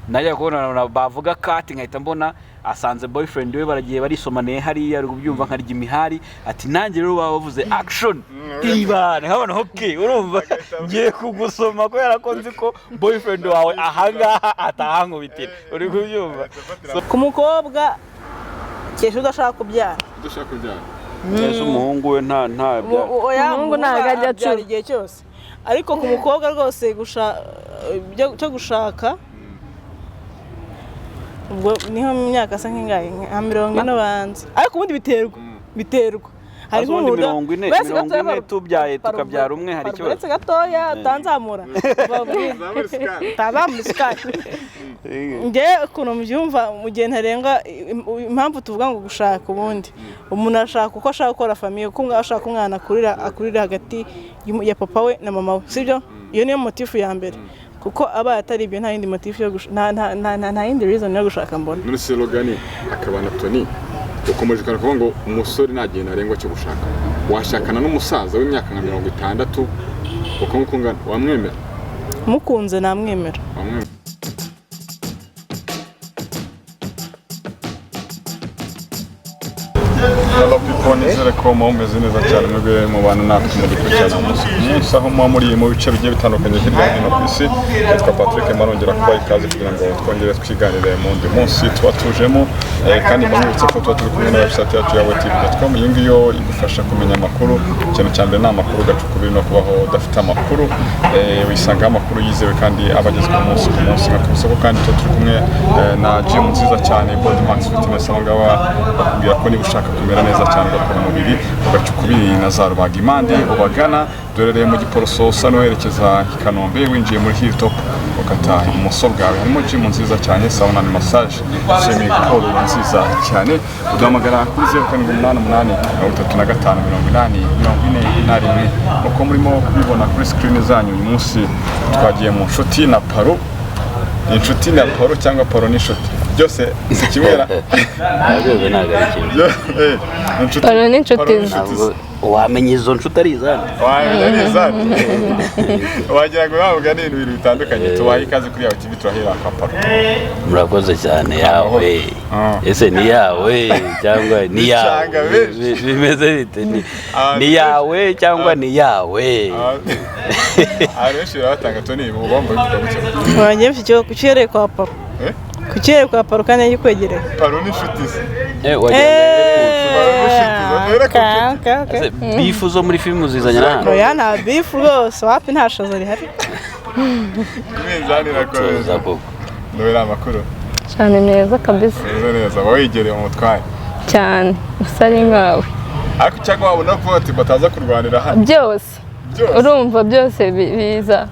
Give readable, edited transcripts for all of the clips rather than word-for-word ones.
Najya kubona bavuga kati nkahita mbona asanze boyfriend we, baragiye barisomaniye hariya, ari kubyumva, nkarya imihari. Ati nanjye rero baba bavuze action, ibane nkabona, okay, urumva ngiye kugusoma kubera ko nzi ko boyfriend wawe ahangaha atahankubitira, uri kubyumva? Ku mukobwa kesha udashaka kubyara. Udashaka kubyara. Ese umuhungu we nta Oya, Umuhungu ntabwo ajya abyara acura. igihe cyose, ariko ku mukobwa rwose cyo gushaka ubwo niho mu myaka asa nk'ingahe, nka 40 banza, ariko ubundi biterwa. Hari ubundi 40, Uretse mirongo gatoya ine tubyaye tukabyara umwe, hari ikibazo? Uretse gatoya utanzamura. Zamura isukari. Utazamura isukari. Njye ukuntu mbyumva, mu gihe ntarengwa, impamvu tuvuga ngo gushaka, ubundi umuntu ashaka uko ashaka gukora famille, kuko ashaka umwana akurira hagati ya papa we na mama we, sibyo? Iyo niyo motif ya mbere, kuko abaye atari ibyo, nta yindi motif yo nta yindi reason yo gushaka mbona. None se Logani akaba na Tony, ukomeje ukana kuvuga ngo umusore nta gihe ntarengwa cyo gushaka, washakana n'umusaza w'imyaka nka 60 uko nguko ungana, wamwemera? Mukunze namwemera. Wamwemera. Hello people, nizere ko muba mumeze neza cyane, mwebwe mubana natwe mudukurikirana umunsi ku munsi aho muba muri mu bice bigiye bitandukanye hirya no hino ku isi. Nitwa Patrick, marongera kubaha ikaze kugira ngo twongere twiganire mu wundi munsi tuba tujemo. Kandi mbamwibutse ko tuba turi kumwe na website yacu ya wetv.com. Iyo ngiyo igufasha kumenya amakuru. Ikintu cya mbere ni amakuru, gacukubiri no kubaho udafite amakuru. Wisangaho amakuru yizewe kandi aba agezweho umunsi ku munsi. Nka ku isoko kandi tuba turi kumwe na gym nziza cyane, Body Max Fitness. Aba ngaba bakubwira ko niba ushaka kumera neza cyane, ugakora umubiri, ugaca ukubiri na za rubagimpande, ubagana. Duherereye mu Giporoso, usa n'uwerekeza i Kanombe, winjiye muri Hilltop ukata ibumoso bwawe, harimo gym nziza cyane, sauna na massage, swimming pool nziza cyane. Uduhamagara kuri 0788 35 80 41, uko murimo kubibona kuri screen zanyu. Uyu munsi twagiye mu nshuti na Paro, inshuti na Paro cyangwa Paro n'inshuti, byose si kimwe na Byose ntabwo ari kimwe. Inshuti. Paro n'inshuti Paro ze. n'inshuti Ntabwo ze. wamenya izo nshuti ari izande. Wamenya ni izande, wagira ngo bavuga ni ibintu bitandukanye. Tubahe ikaze kuri Yawe TV, turahera kwa Paro. Murakoze cyane. Yawe. Ah. Ese ni yawe cyangwa ni yawe? Bicanga benshi. Bimeze bite? Ni Ah, ni yawe cyangwa ni yawe? Abantu benshi barabatanga. Toni, ubu bambaye bivuga gutya. Wanjye mfite ikibazo, kuki uhereye kwa Paro? Eh? Kuki uhereye kwa Paro kandi yikwegereye? Paro n'inshuti ze. Wagira ngo Paro n'inshuti ze, duhere ku nshuti. Ese beef zo muri filime zizanye na hano? Oya, nta beef rwose, wapi, nta shaza rihari. Iminzani irakomeza. Tuza koko. Ndabera amakuru. Cyane, meza kabisa. Neza neza, uba wegereye umutware. Cyane, usa ari nkawe. Ariko cyangwa wabona ko ati bataza kurwanira hano. Byose. Byose. Urumva byose biza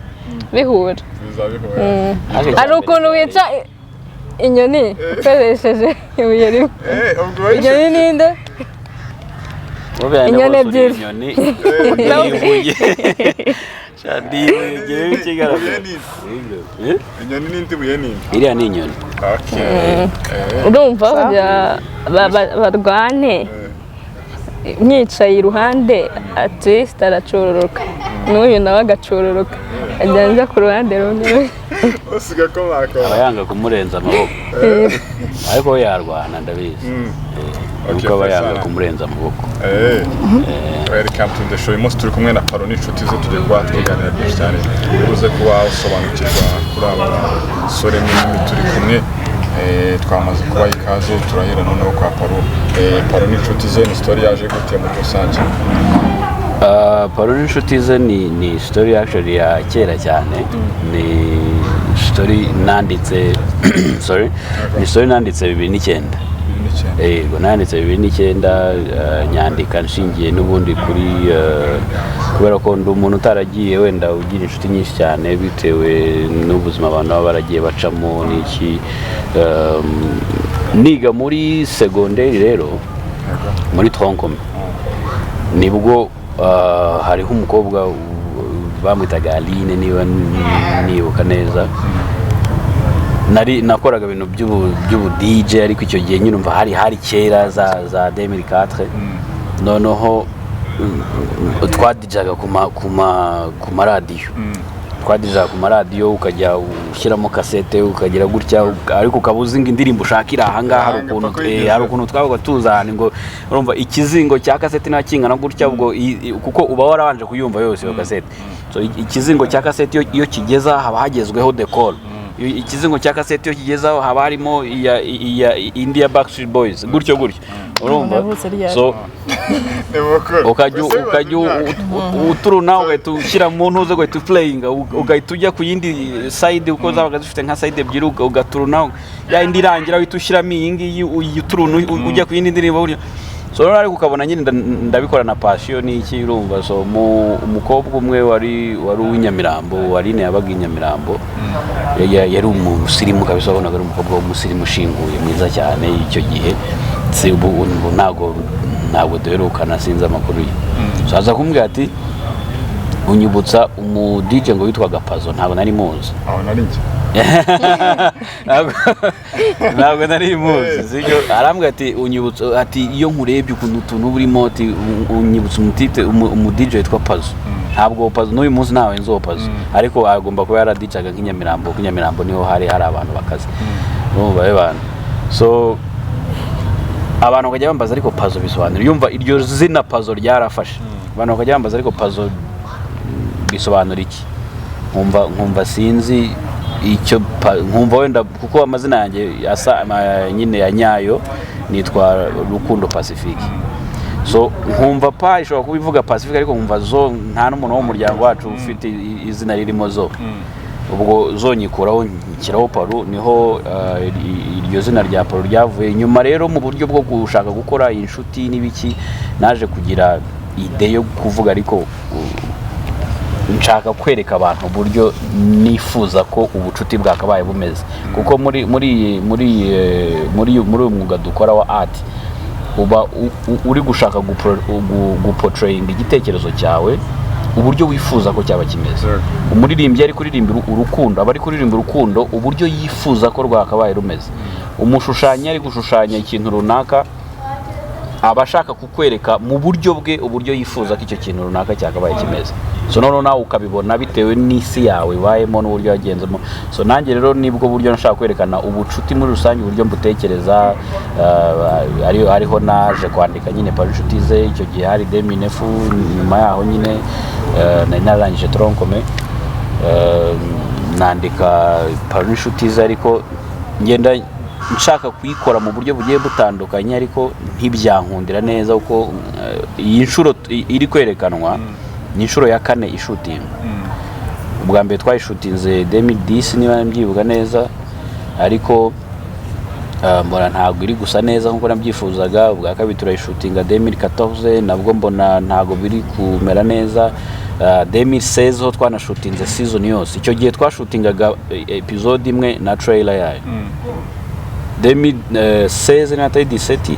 bihura. Biza bihura. Hari ukuntu wica inyoni ukoresheje ibuye rimwe. Ubwo wowe Inyoni ninde? Wowe Inyoni yandi ebyiri. Inyoni ibuye. Shadi ibuye ngewe ikigaragara. Ibuye n'indi. Eh? Inyoni n'indi, buye n'indi. Iriya ni inyoni. Okay. Urumva kugira barwane, mwicaye iruhande, at least aracururuka, n'uyu nawe agacururuka, ajya njya ku ruhande rumwe. Usiga ko bakora. Aba yanga kumurenza amaboko, ariko we yarwana, ndabizi. Nuko aba yanga Fasana. kumurenza amaboko. Welcome to the show. Uyu munsi turi kumwe na Paro n'inshuti ze, tugiye kuba twiganira byinshi cyane. Ubuze kuba usobanukirwa kuri aba basore n'inkumi turi kumwe. Twamaze kubaha ikaze, turahera noneho kwa Paro. Paro n'inshuti ze ni story yaje gute muri rusange? Paro n'inshuti ze ni story actually ya kera cyane. Ni story nanditse, sorry, ni story nanditse 2009. 2009. Yego, nanditse 2009, nyandika nshingiye n'ubundi kuri kubera ko ndi umuntu utaragiye wenda ugira inshuti nyinshi cyane, bitewe n'ubuzima abantu baba baragiye bacamo n'iki. Niga muri segonderi rero, muri tronc commun, nibwo hariho umukobwa bamwitaga Aline, niba nibuka neza. Nari nakoraga ibintu by'ubu DJ, ariko icyo gihe nyine umva hari kera za 2004. Noneho twadijaga ku ma ku ma ku maradiyo. Twadija ku maradiyo, ukajya ushyiramo kasete, ukagira gutya, ariko ukaba uzi ngo indirimbo ushakira ahangaha hari Ahanga ukuntu upfa kuyigezaho. Hari ukuntu twabaga tuzana ngo urumva ikizingo cya kasete niba kingana gutya, ubwo kuko uba warabanje kuyumva yose iyo kasete. So ikizingo cya kasete iyo kigeza haba hagezweho The Call. Ikizingo cya kasete iyo kigezaho haba harimo iya indi ya Backstreet Boys, gutyo gutyo, urumva. Yavutse ryari? So Ni mukuru. ukajya Ese bibaza ukajya imyaka. uturuna, ugahita ushyira mu ntuze, ugahita uplayinga, ugahita ujya ku yindi side, kuko zabaga zifite nka side ebyiri, ugaturuna, ya indi irangira uhita ushyiramo iyi ngiyi, uyituruna ujya ku yindi ndirimbo buryo. So rero ariko ukabona nyine ndabikora na passion n'iki, urumva. So umukobwa umwe wari uw'inyamirambo, Warine, yabaga i Nyamirambo, yari umusirimu kabisa, wabonaga ari umukobwa w'umusirimu ushinguye, mwiza cyane icyo gihe. Si ubu ntabwo duherukana, sinzi amakuru ye. So aza kumbwira ati: "Unyibutsa umu DJ ngo witwaga Pazo." Ntabwo nari muzi. Aho nari njye. Ntabwo nari muzi, sibyo? Arambwira ati: "Unyibutsa," ati, "iyo nkurebye ukuntu utuntu burimo," ati, "unyibutsa umutite umu DJ witwa Pazo." Ntabwo Pazo n'uyu munsi ntawe nzi uwo Pazo, ariko agomba kuba yaradicaga nk'inyamirambo, kuko inyamirambo niho hari abantu bakaze, urumva bantu. So abantu bakajya bambaza: "Ariko Pazo bisobanura?" Yumva iryo zina Pazo ryarafashe. Abantu bakajya bambaza: "Ariko Pazo bisobanura iki?" Nkumva sinzi icyo nkumva wenda kuko amazina yanjye asa nyine ya nyayo nitwa Rukundo Pacifique. So nkumva pa ishobora kuba ivuga Pacifique, ariko nkumva zo nta n'umuntu wo mu muryango wacu ufite izina ririmo zo. Ubwo zo nyikuraho, nshyiraho Paru, niho iryo zina rya Paru ryavuye. Nyuma rero, mu buryo bwo gushaka gukora inshuti n'ibiki, naje kugira idée yo kuvuga: "Ariko nshaka kwereka abantu uburyo nifuza ko ubucuti bwakabaye bumeze," kuko muri uyu mwuga dukora wa art uba uri gushaka guportrayinga igitekerezo cyawe, uburyo wifuza ko cyaba kimeze. Umuririmbyi ari kuririmba urukundo, aba ari kuririmba urukundo uburyo yifuza ko rwakabaye rumeze. Umushushanyi ari gushushanya ikintu runaka, aba ashaka kukwereka mu buryo bwe uburyo yifuza ko icyo kintu runaka cyakabaye kimeze. So noneho nawe ukabibona bitewe n'isi yawe ibayemo n'uburyo wagenzemo. So nanjye rero nibwo buryo nashaka kwerekana ubucuti muri rusange, uburyo mbutekereza. Ariho naje kwandika nyine Paru Inshuti Ze. Icyo gihe hari 2009, nyuma yaho nyine nari nararangije tronc commun, nandika Paru Inshuti Ze, ariko ngenda nshaka kuyikora mu buryo bugiye butandukanye, ariko ntibyankundira neza, kuko iyi nshuro iri kwerekanwa ni inshuro ya kane ishutinga. Ubwa mbere twayishutinze 2010 niba mbyibuka neza, ariko mbona ntabwo iri gusa neza nkuko nabyifuzaga. Ubwa kabiri turayishutinga 2014, nabwo mbona ntabwo biri kumera neza. 2016 ho twanashutinze season yose. Icyo gihe twashutingaga episode imwe na trailer yayo. 2016 na 17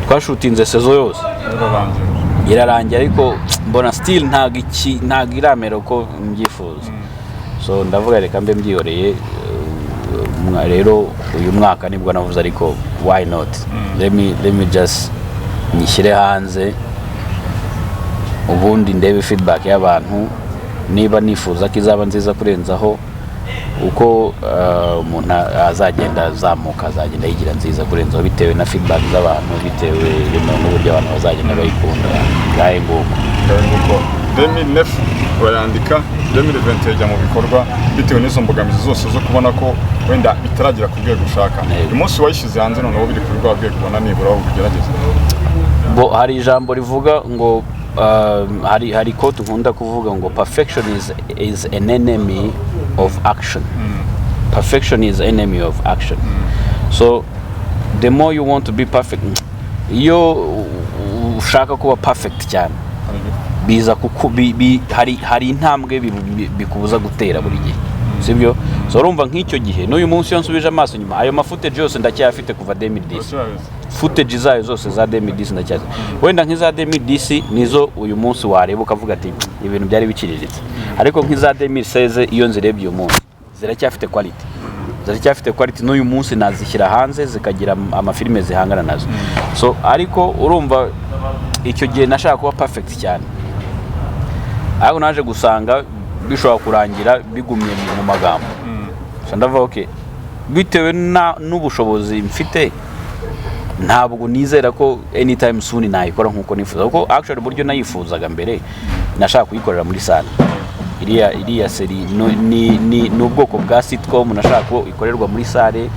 twashutinze saison yose. Yararangiye. Irarangira, ariko mbona still ntabwo iramera uko mbyifuza. So ndavuga: "Reka mbe mbyihoreye." Rero uyu mwaka nibwo navuze: "Ariko why not? Let me just nyishyire hanze, ubundi ndebe feedback y'abantu, niba nifuza ko izaba nziza kurenzaho." Uko umuntu azagenda azamuka, azagenda yigira nziza kurenzaho, bitewe na feedback z'abantu, bitewe n'uburyo abantu bazagenda bayikunda. Ngahe nguko. Ngaho nguko, 2009 urayandika, 2020 ijya mu bikorwa, bitewe n'izo mbogamizi zose zo kubona ko wenda bitaragera ku rwego ushaka. Yego. Uyu munsi wayishyize hanze, noneho biri kuri rwa rwego ubona nibura ugerageza? Bo hari ijambo rivuga ngo hari quote nkunda kuvuga ngo: "Perfection is an enemy of action." Perfection is enemy of action. So the more you want to be perfect, iyo ushaka kuba perfect cyane, biza kuku hari intambwe bikubuza gutera buri gihe, sibyo? So urumva nk'icyo gihe n'uyu munsi, iyo nsubije amaso inyuma, ayo ma footage yose ndacyayafite kuva 2010, footage zayo zose za 2010 ndacyazi. Wenda nk'iza 2010 nizo uyu munsi wareba ukavuga ati: "Ibintu byari biciriritse," ariko nk'iza 2016 iyo nzirebye uyu munsi ziracyafite quality, ziracyafite quality. N'uyu munsi nazishyira hanze zikagira amafilime zihangana nazo. So ariko urumva icyo gihe nashaka kuba perfect cyane, ariko naje gusanga bishobora kurangira bigumye mu magambo. So ndavuga okay, bitewe n'ubushobozi mfite, ntabwo nizera ko anytime soon nayikora nkuko nifuza, kuko actually uburyo nayifuzaga mbere, nashaka kuyikorera muri salle. Iriya série ni ubwoko bwa sitcom, nashaka ko ikorerwa muri salle.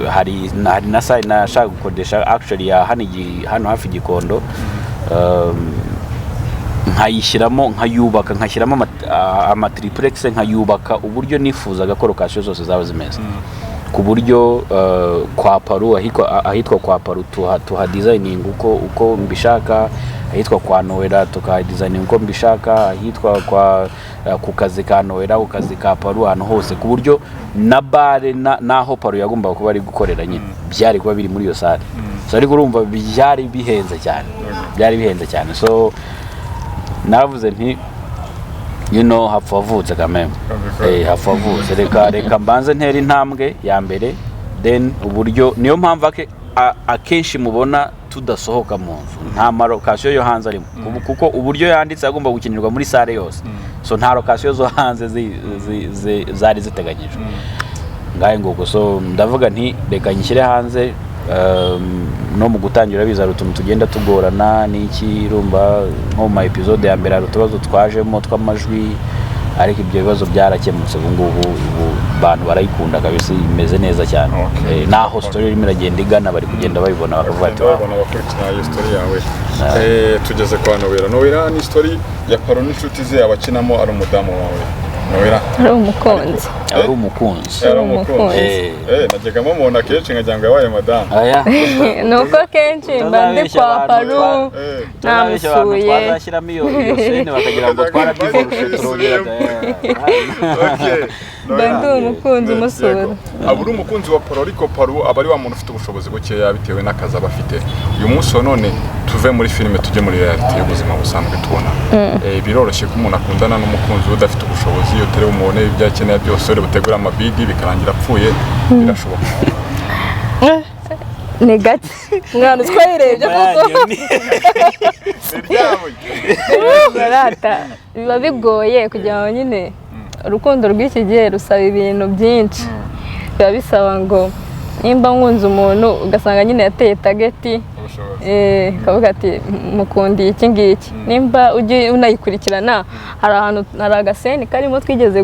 Hari na salle nashaka gukodesha actually ya hano hano hafi Gikondo, nkayishyiramo, nkayubaka, nkashyiramo amatriplex, nkayubaka uburyo nifuzaga ko location zose zaba zimeze, ku buryo kwa Paru, ahitwa kwa Paru tuha designing uko mbishaka, ahitwa kwa Noella tukaha designing uko mbishaka, ahitwa kwa ku kazi ka Noella, ku kazi ka Paru, ahantu hose, ku buryo na bare n'aho Paru yagombaga kuba ari gukorera nyine byari kuba biri muri iyo salle. So ariko urumva byari bihenze cyane, byari bihenze cyane. So naravuze nti hapfa wavutse kameme. Hapfa wavutse, reka mbanze ntere intambwe ya mbere, then uburyo. Niyo mpamvu akenshi mubona tudasohoka mu nzu, nta ma location yo hanze arimo. Kuko uburyo yanditse agomba gukinirwa muri salle yose, so nta location zo hanze zari ziteganyijwe. Ngahe nguko. So ndavuga nti reka nyishyire hanze. No mu gutangira biza hari utuntu tugenda tugorana n'iki, urumva nko mu ma episode ya mbere hari utubazo twajemo tw'amajwi, ariko ibyo bibazo byarakemutse. Ubu ngubu ubu bantu barayikunda kabisa, imeze neza cyane. Naho story irimo iragenda igana, bari kugenda babibona bakavuga ati bagenda "Wow." babona abakurikirana iyo story yawe. Tugeze kwa Noella. Noella ni story ya Paro n'inshuti ze, abakinamo ari umudamu wawe Noella. Ari umukunzi. Ari umukunzi. Ari umukunzi. Eh. Najyaga mumubona kenshi nkagira ngo yabaye madamu. Aya. Ni uko kenshi mba ndi Utazabeshya kwa abantu. Paru. Utazabeshya abantu. Namusuye. Twazashyiramo iyo scène bakagira ngo twaradivoruje, turongera. Okay. Mba ndi umukunzi umusura. Yego. Aba uri umukunzi wa Paro, ariko Paro aba ari wa muntu ufite ubushobozi bukeya bitewe n'akazi aba afite. Uyu munsi wa none tuve muri filime tujye muri reality y'ubuzima busanzwe tubona. Biroroshye ko umuntu akundana n'umukunzi we udafite ubushobozi, utari bumubone ibyo akeneye byose, uri butegure amabidi bikarangira apfuye, birashoboka? Ni gake. Mwana twayirebye koko. Barata biba bigoye kugira ngo nyine urukundo rw'iki gihe rusaba ibintu byinshi, biba bisaba ngo nimba nkunze umuntu, ugasanga nyine yateye target. Ubushobozi. Kavuga ati mukundiye iki ngiki. Nimba ujye unayikurikirana, hari ahantu hari agascène karimo twigeze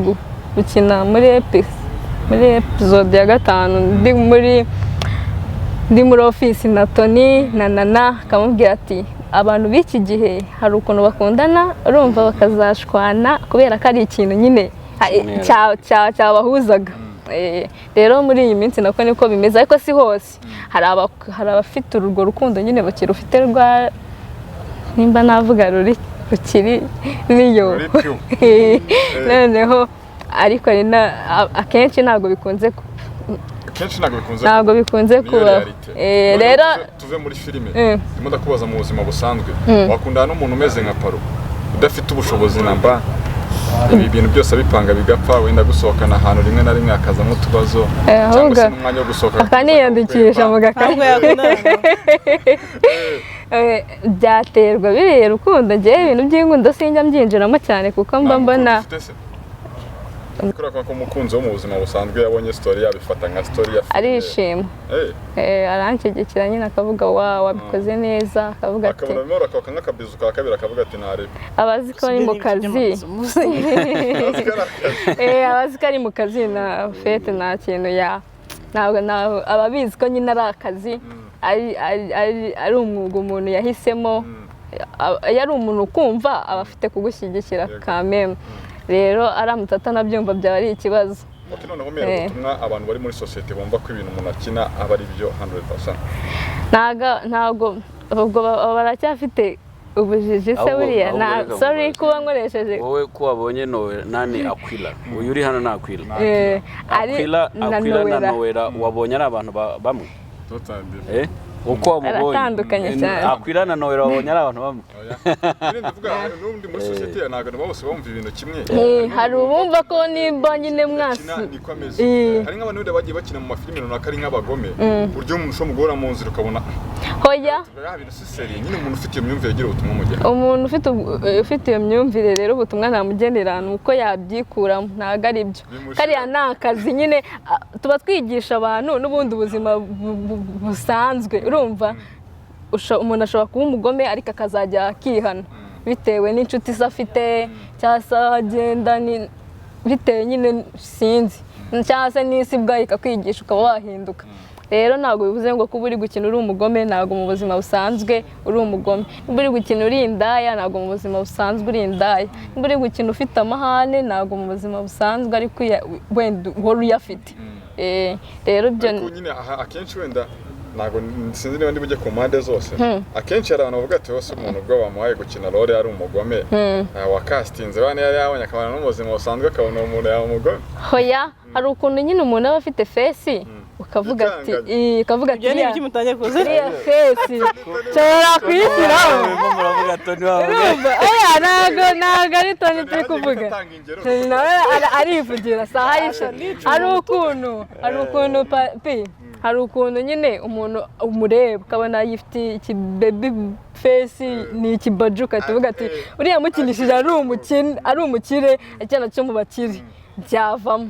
gukina muri episode ya 5, ndi muri ofisi na Tony na Nana, akamubwira ati abantu b'iki gihe hari ukuntu bakundana, urumva bakazashwana kubera ko ari ikintu nyine cyabahuzaga. Rero muri iyi minsi nako niko bimeze, ariko si hose. Hari abafite urwo rukundo nyine bakirufite rwa, nimba navuga, ruri rukiri niyo. Ruri pure. Noneho ariko hari akenshi ntabwo bikunze Kenshi ntabwo bikunze. Ntabwo bikunze Niyo kubaho. reality. Noneho Rero tuve muri filime. Ndimo ndakubaza mu buzima busanzwe, wakundana n'umuntu umeze nka Paro udafite ubushobozi namba, ibi bintu byose abipanga bigapfa, wenda gusohokana ahantu rimwe na rimwe hakazamo utubazo, cyangwa se ahubwo n'umwanya wo gusohoka akaniyandikisha mu gakayi. Ntabwo yakundana. Byaterwa biriya rukundo. Ngewe ibintu by'inkundo sinjya mbyinjiramo cyane kuko mba Nta mbona mukunzi ufite se? Kubera ko umukunzi wo mu buzima busanzwe yabonye story yabifata nka story ya filime. Arishima. Aranshyigikira nyine, akavuga wa wabikoze neza, akavuga ati Akabona bimwe akaka nk'akabizu ka kabiri, akavuga ati ntarebe. Abazi ko ari mu kazi. Azi ko ari akazi. Abazi ko ari mu kazi na fete, nta kintu ya ntabwo aba abizi ko nyine ari akazi, ari umwuga umuntu yahisemo. Iyo ari umuntu ukumva, aba afite kugushyigikira. Kameme rero aramutse atanabyumva byaba ari ikibazo. Ok, noneho mera ubutumwa abantu bari muri sosiyete bumva ko ibintu umuntu akina aba ari byo 100%. Ntabwo ubwo baracyafite ubujiji se. Ahubwo Buriya na reka sorry nkubaze. kuba nkoresheje. Wowe ko wabonye Noella nani, Aquila, uyu uri hano ni Aquila. Ari Aquila na Aquila na Noella. Noella wabonye ari abantu bamwe? Totally different. Eh. Uko wamubonye. Aratandukanye cyane. Akwira na Noella wabonye ari abantu bamwe? Oya. Nyine ndavuga n'ubundi muri sosiyete ntabwo abantu bose bumva ibintu kimwe. Hari ubumva ko nimba nyine mwasi Bakina niko ameze. Hari nk'abantu wenda bagiye bakina mu mafilimi runaka ari nk'abagome, uburyo umuntu ushobora guhora mu nzira ukabona Hoya. ya bintu si sérieux. Nyine umuntu ufite iyo myumvire agira ubutumwa umugena? Umuntu ufite iyo myumvire rero, ubutumwa namugenera ni uko yabyikuramo, ntabwo ari byo. Bimushyira- Kariya ni akazi nyine, tuba twigisha abantu n'ubundi ubuzima busanzwe. Urumva umuntu ashobora kuba umugome ariko akazajya akihana bitewe n'inshuti ze afite, cyangwa se aho agenda, bitewe nyine, sinzi, cyangwa se n'isi ubwayo ikakwigisha ukaba wahinduka. Rero ntabwo bivuze ngo kuba uri gukina uri umugome ntabwo mu buzima busanzwe uri umugome. Niba uri gukina uri indaya, ntabwo mu buzima busanzwe uri indaya. Niba uri gukina ufite amahane, ntabwo mu buzima busanzwe ariko wenda uhora uyafite. Rero ibyo Ariko nyine aha akenshi wenda ntabwo sinzi niba ndi bujye ku mpande zose. Akenshi hari abantu bavuga ati: "Wese umuntu ubwo bamuhaye gukina role ari umugome, wakasitinze bane yari yabonye akabona no mu buzima busanzwe akabona uwo muntu yaba umugome." Hoya, hari ukuntu nyine umuntu aba afite face ukavuga ati Ikanganye. Ukavuga ati Ibyo ni "Iriya- ibiki mutangiye kuza? Iriya face nshobora kuyishyiraho." Murimo muravuga Tony wavuga. Urumva, oya, ntabwo ari Tony turi kuvuga. Atanga ingero. Nawe arivugira saha yishe. Hari ukuntu hari ukuntu nyine umuntu umureba ukabona yifite iki baby face, ni ikibaju, ugahita uvuga ati uriya mukinishije ari umukene, ari umukire, icyana cyo mu bakire byavamo.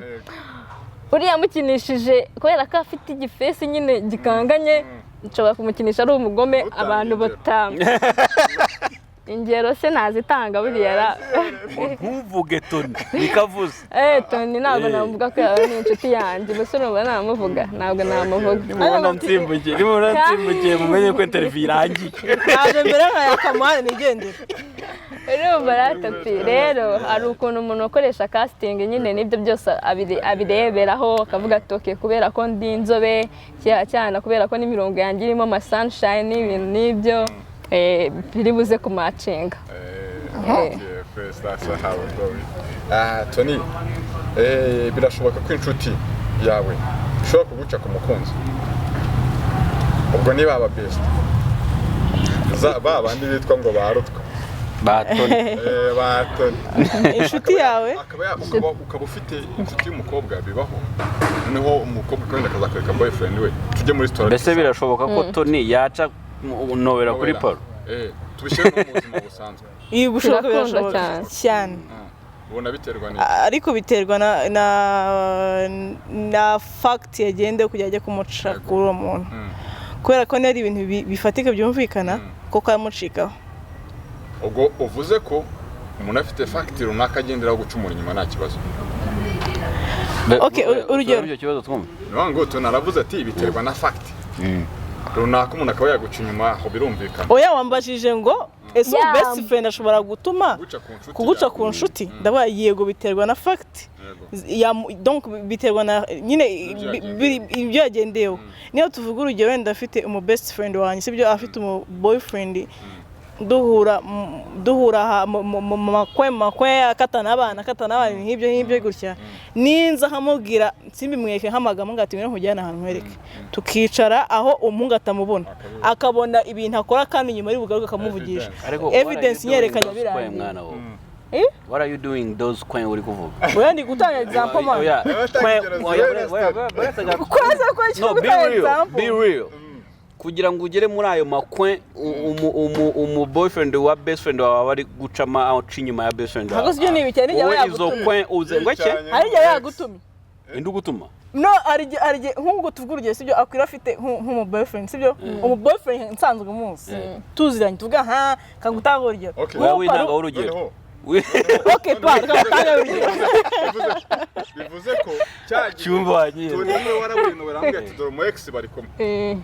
Uriya mukinishije kubera ko afite igiface nyine gikanganye, nshobora kumukinisha ari umugome. Ntutange Abantu ingero. batanga ingero se nazitanga buriya ra? Ntuvuge Tony nikavuze. Tony ntabwo namuvuga ko yaba ni inshuti yanjye gusa. Urumva namuvuga? Ntabwo namuvuga. Nimubona nsimbukiye mumenye ko interview irangiye. Naje mbere nka yakamuhane nigendere. Urumva ratapi, rero hari ukuntu umuntu ukoresha casting nyine n'ibyo byose abireberaho akavuga ati: "Okay, kubera ko ndi inzobe kiriya cyana, kubera ko n'imirongo yanjye irimo ama sunshine, ibintu n'ibyo biri buze kumacinga." Okay, first that's how it goes. Tony, birashoboka ko inshuti yawe ishobora kuguca ku mukunzi? Ubwo niba aba best ba bandi bitwa ngo barutwa. Ba Tony. Ba Tony. Inshuti yawe? Akaba ukaba ufite inshuti y'umukobwa, bibaho, noneho umukobwa wenda akazakwereka boyfriend we, tujye muri story. Mbese birashoboka ko Tony yaca Nowera kuri Paul? Tubishyire no mu buzima busanzwe. Iyi gushoboka. Birakunda Birashoboka cyane. cyane. Ubona biterwa n'iki? Ariko biterwa na fact yagendewe kugira ajye kumuca kuri uwo muntu, kubera ko niyo ari ibintu bifatika byumvikana koko yamucikaho. Ubwo uvuze ko umuntu afite fact runaka agenderaho guca umuntu inyuma nta kibazo? Okay, urugero. Icyo kibazo twumva. Ni ukuvuga ngo Tony aravuze ati biterwa na fact runaka, umuntu akaba yaguca inyuma, aho birumvikana. Oya, wambajije ngo ese umu best friend ashobora gutuma kuguca ku nshuti kuguca yawe. Ku nshuti, ndavuga yego, biterwa na fact. Donc biterwa na nyine Ibyo yagendeyeho. Ibyo yagendeyeho. Niyo tuvuga urugero, wenda afite umu best friend wanjye, sibyo, afite umu boyfriend, duhura aha mu makwe akatana abana, ibintu nk'ibyo gutya, ninza nkamubwira simbimwereke nk'amagambo ngo ati ngwino nkujyane ahantu nkwereke, tukicara aho umuhungu atamubona, akabona ibintu akora, kandi nyuma y'ubugaruka akamuvugisha. Ariko Evidence nyerekanye birangiye birangiye. Mwana wowe. Eh? What are you doing those coin uri kuvuga? Oya, ndi gutanga example, man. Oya, Abatanga ingero oya, zera. oya, oya, oya, Kwaza ko No, be gutanga real, example. be real. Kugira ngo ugere muri ayo makwe, umu boyfriend wa best friend wawe ari gucama aca inyuma ya best friend wawe. Ntabwo sibyo, ni ibiki nijya Wowe izo yagutumye. kwe uze ngo iki? Hari igihe yagutumye. Indi ugutuma? No, hari igihe nk'ubwo tuvuga urugero, sibyo, akwira afite nk'umu boyfriend, sibyo, umu boyfriend nsanzwe muzi, tuziranye, tuvuga nka kagutanga urugero. Okay. Wowe Nk'uko wintanga urugero. Noneho Okay, pa kagutanga urugero. Bivuze ko cya gihe Cyumba wagiye. Tony umwe warabwiye Noella, aramubwira ati: "Dore umu ex bari kumwe."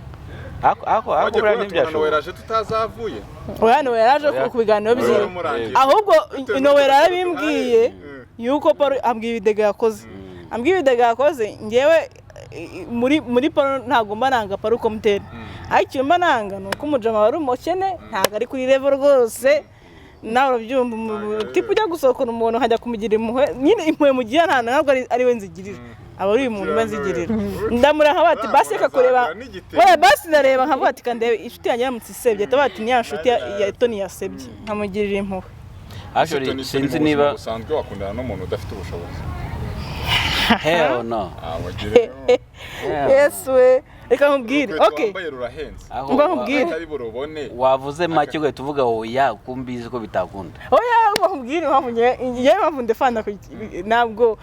Ako ako ako Wagiye buriya kubona tubona ntibyashoboka. Noella aje tutazavuye. Oya, Noella yaje ku biganiro Noella byiwe. umurangiye. Ahubwo Bitewe Noella n'uko yarabimbwiye yuko Paul ambwiye ibidega yakoze, ngewe muri Paul ntabwo mba nanga Paul uko mutera, ariko icyo mba nanga ni uko umujama wari umukene, ntabwo ari kuri level rwose. Nawe urabyumva, type ujya gusohokana umuntu nkajya kumugira impuhwe nyine, impuhwe mugira nta ntabwo ari we nzigirira. Aba ari uyu muntu mba nzigirira, ndamureba nkavuga ati basi reka kureba. N'igitenge. Oya, basi ndareba nkavuga ati kandebe inshuti yanjye yaramutse isebye, atavuga ati ni ya nshuti ya Tony yasebye, nkamugirira impuhwe. Actually, Tony, sinzi mu buzima niba busanzwe wakundana n'umuntu udafite ubushobozi? Hell no. Ah, wagire. Yesu we, reka nkubwire. Urukweto Okay. wambaye rurahenze. Aho Mba nkubwire. Atari burubone. Wavuze make ugahita uvuga oya, kumbizi ko bitakunda. Oya, nkubwire impamvu ngewe impamvu ndefanda ntabwo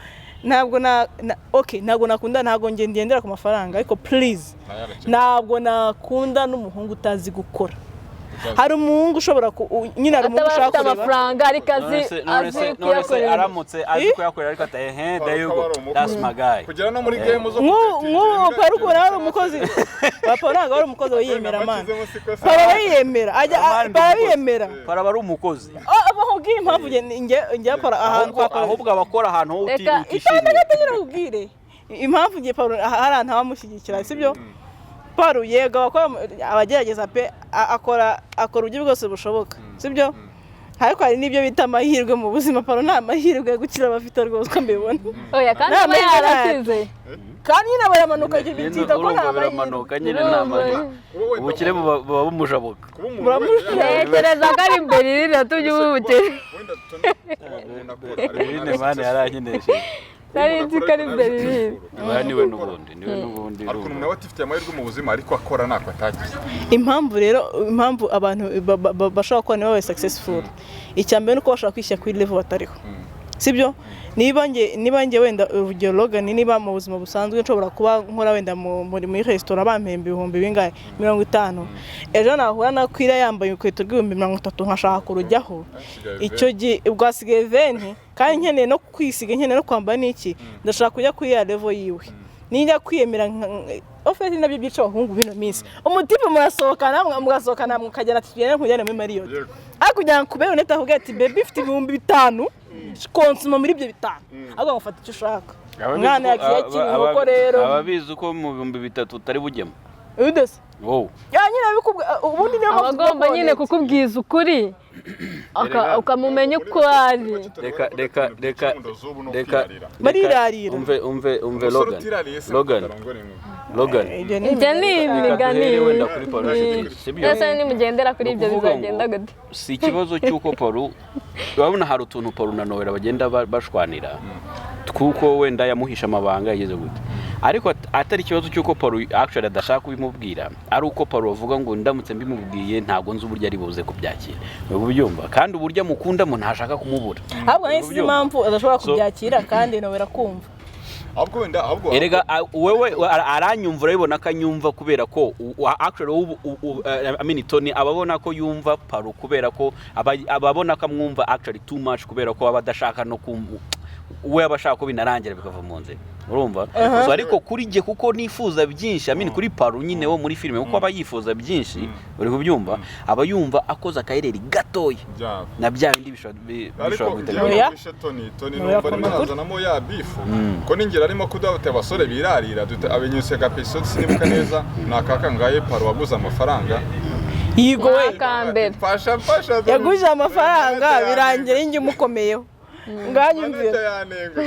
okay, ntabwo nakunda, ntabwo nge ngendera ku mafaranga, ariko please, Nayo arakennye. ntabwo nakunda n'umuhungu utazi gukora. Hari umuhungu ushobora nyine hari umuhungu Ataba ushaka afite kureba. amafaranga ariko azi None azi se kuyakorera. aramutse azi Eh? kuyakorera ariko ati ehe, there you Paul go, akaba ari umukozi. that's my guy. Kugera no muri game zo Nk'ubu Paul ukuntu ari umukozi, papa ntabwo ari umukozi wiyemera, man. Papa ariyemera, ajya Amani. Papa ariyemera. Para aba ari umukozi. Oh, bakubwire impamvu nge Paul ahantu Ahubwo kwa Paul. Ahubwo abakora ahantu ho Reka, utishimiye. Gato nyine nkubwire impamvu nge Paul hari ahantu abamushyigikira, sibyo? Paul yego abakora, abagerageza pe, akora uburyo bwose bushoboka, sibyo? Ariko hari n'ibyo bita amahirwe mu buzima. Paul nta mahirwe yo gukira aba afite rwose uko mbibona. Oya, kandi Nta aba mahirwe. yarakize. Kandi nyine baramanuka, byita ko Urumva nta mahirwe. biramanuka nyine, nta mahirwe, ubukire buba bumujabuka. Ntekereza ko ari imbere irira tujye ubukene. Irine man yarankinesheje. Nari nzi ko ari imbere irira. Oya, niwe n'ubundi, niwe n'ubundi. Ariko umuntu nawe atifitiye amahirwe mu buzima ariko akora ntako atagize. Impamvu rero, impamvu abantu bashobora kuba ntibabe successful, icya mbere ni uko bashobora kwishyira kuri level batariho, sibyo? Niba nge wenda urugero Logan, niba mu buzima busanzwe nshobora kuba nkora wenda muri resitora bampemba ibihumbi bingahe, 50, ejo nahura na Kwira yambaye urukweto rw'ibihumbi 30 nkashaka kurujyaho, icyo gihe ubwo hasigaye 20, kandi nkeneye no kwisiga, nkeneye no kwambara n'iki, ndashaka kujya kuri ya level yiwe, nijya kwiyemera ofeti nabyo byica abahungu bino minsi. Umutipe murasohokana, mugasohokana mukagera ati tugende nkujyane muri Marriott, ariko kugira ngo kubere unete akubwira ati baby, mfite 5000, konsuma muri ibyo 5000, ahubwo ngufata icyo ushaka. Umwana yagiye akina inkoko rero. Ababizi ko mu 3000 utari bujyemo. Udese Wowe. Ya nyine abikubwa ubundi niyo Aba mpamvu agomba nyine kukubwiza ukuri, ukamumenya uko ari. Reka reka reka reka. Barirarira. Umve, umve, umve Logan, Logan, Logan. Ibyo ni Ibyo ni Reka imigani. duhere wenda kuri Paul Inshuti, sibyo? Ese nimugendera kuri ibyo Ni ukuvuga ngo bizagenda gute? Si ikibazo cy'uko Paul, urabona hari utuntu Paul na Noella bagenda bashwanira tw'uko wenda yamuhisha amabanga yageze gute, ariko atari ikibazo cy'uko Paul actually adashaka kubimubwira, ari uko Paul avuga ngo ndamutse mbimubwiye ntabwo nzi uburyo ari buze kubyakira. Uri kubyumva? Kandi uburyo amukundamo ntashaka kumubura. Ahubwo nayo sinzi impamvu adashobora kubyakira kandi Noella kumva. Ahubwo wenda ahubwo Erega wewe aranyumva, urabibona ko anyumva kubera ko actually I mean, Tony ababona ko yumva Paru kubera ko ababona ko amwumva actually too much, kubera ko aba adashaka no kumva, we aba ashaka ko binarangira bikava mu nzira, urumva? So ariko kuri jye, kuko nifuza byinshi, I mean, kuri Paru nyine wo muri filime, kuko aba yifuza byinshi, uri kubyumva, aba yumva akoze akayereri gatoya byaba na bya bindi bishobora ariko bishobora guhita njyewe Oya. numvishe Tony, Tony Oya, numva arimo akunda. arazanamo ya beef ko ningira arimo kudafite abasore birarira abinyuze gapisode, sinibuka neza, ni akakangaye Paro waguze amafaranga. Yigo we. Akambere. Mfasha, mfasha. Yaguje amafaranga birangira ingi umukomeyeho nganyumvira. Manager yanenga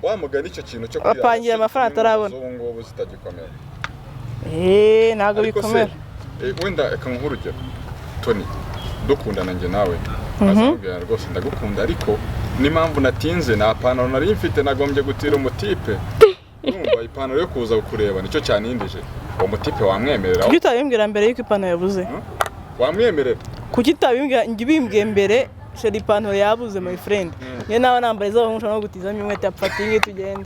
wa mugani icyo kintu cyo Bapangira amafaranga atarabona. z'ubu ngubu zitagikomera. Eh, ntabwo Ariko se bikomera. Wenda reka nguhe urugero, Tony, dukundana njye nawe, azamubwira rwose ndagukunda, ariko n'impamvu natinze nta pantaro nari mfite, nagombye gutira umutipe, urumva ipantaro yo kuza kukureba nicyo cyanindije. Uwo mutipe wamwemerera? Kuki utabimbwira mbere y'uko ipantaro yabuze? Wamwemerera? Kuki utabimbwira njye ubimbwiye mbere, chéri, ipantaro yabuze my friend, niyo nawe nambaye iz'abahungu nshobora no gutizamo inkweto, yapfata iyi ngiyi tugende.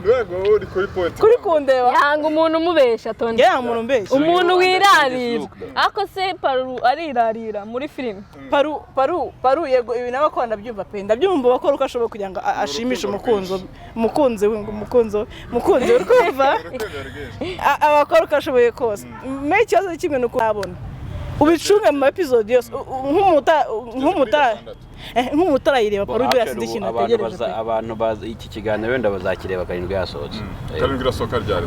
Rwego uri kuri point. Kuri kundeba. Yanga umuntu umubeshya, Tony. Njye nta muntu mbeshya. Umuntu So you wirarira. understand this look, though? Ariko se Paru arirarira muri filime? Paru, Paru, Paru yego, ibi nawe akora ndabyumva pe, ndabyumva, bakora uko ashoboye kugira ngo ashimishe umukunzi we, umukunzi we, umukunzi we, umukunzi we, uri kumva? Urukundo rwinshi. Abakora uko ashoboye kose. Me ikibazo kimwe ni uko yabona ubicunge mu episode yose nk'umuntu utarayireba, Paru Actually, sinzi ikintu abantu ategereje pe. Abantu baza iki kiganiro wenda bazakireba karindwi yasohotse. Karindwi irasohoka ryari?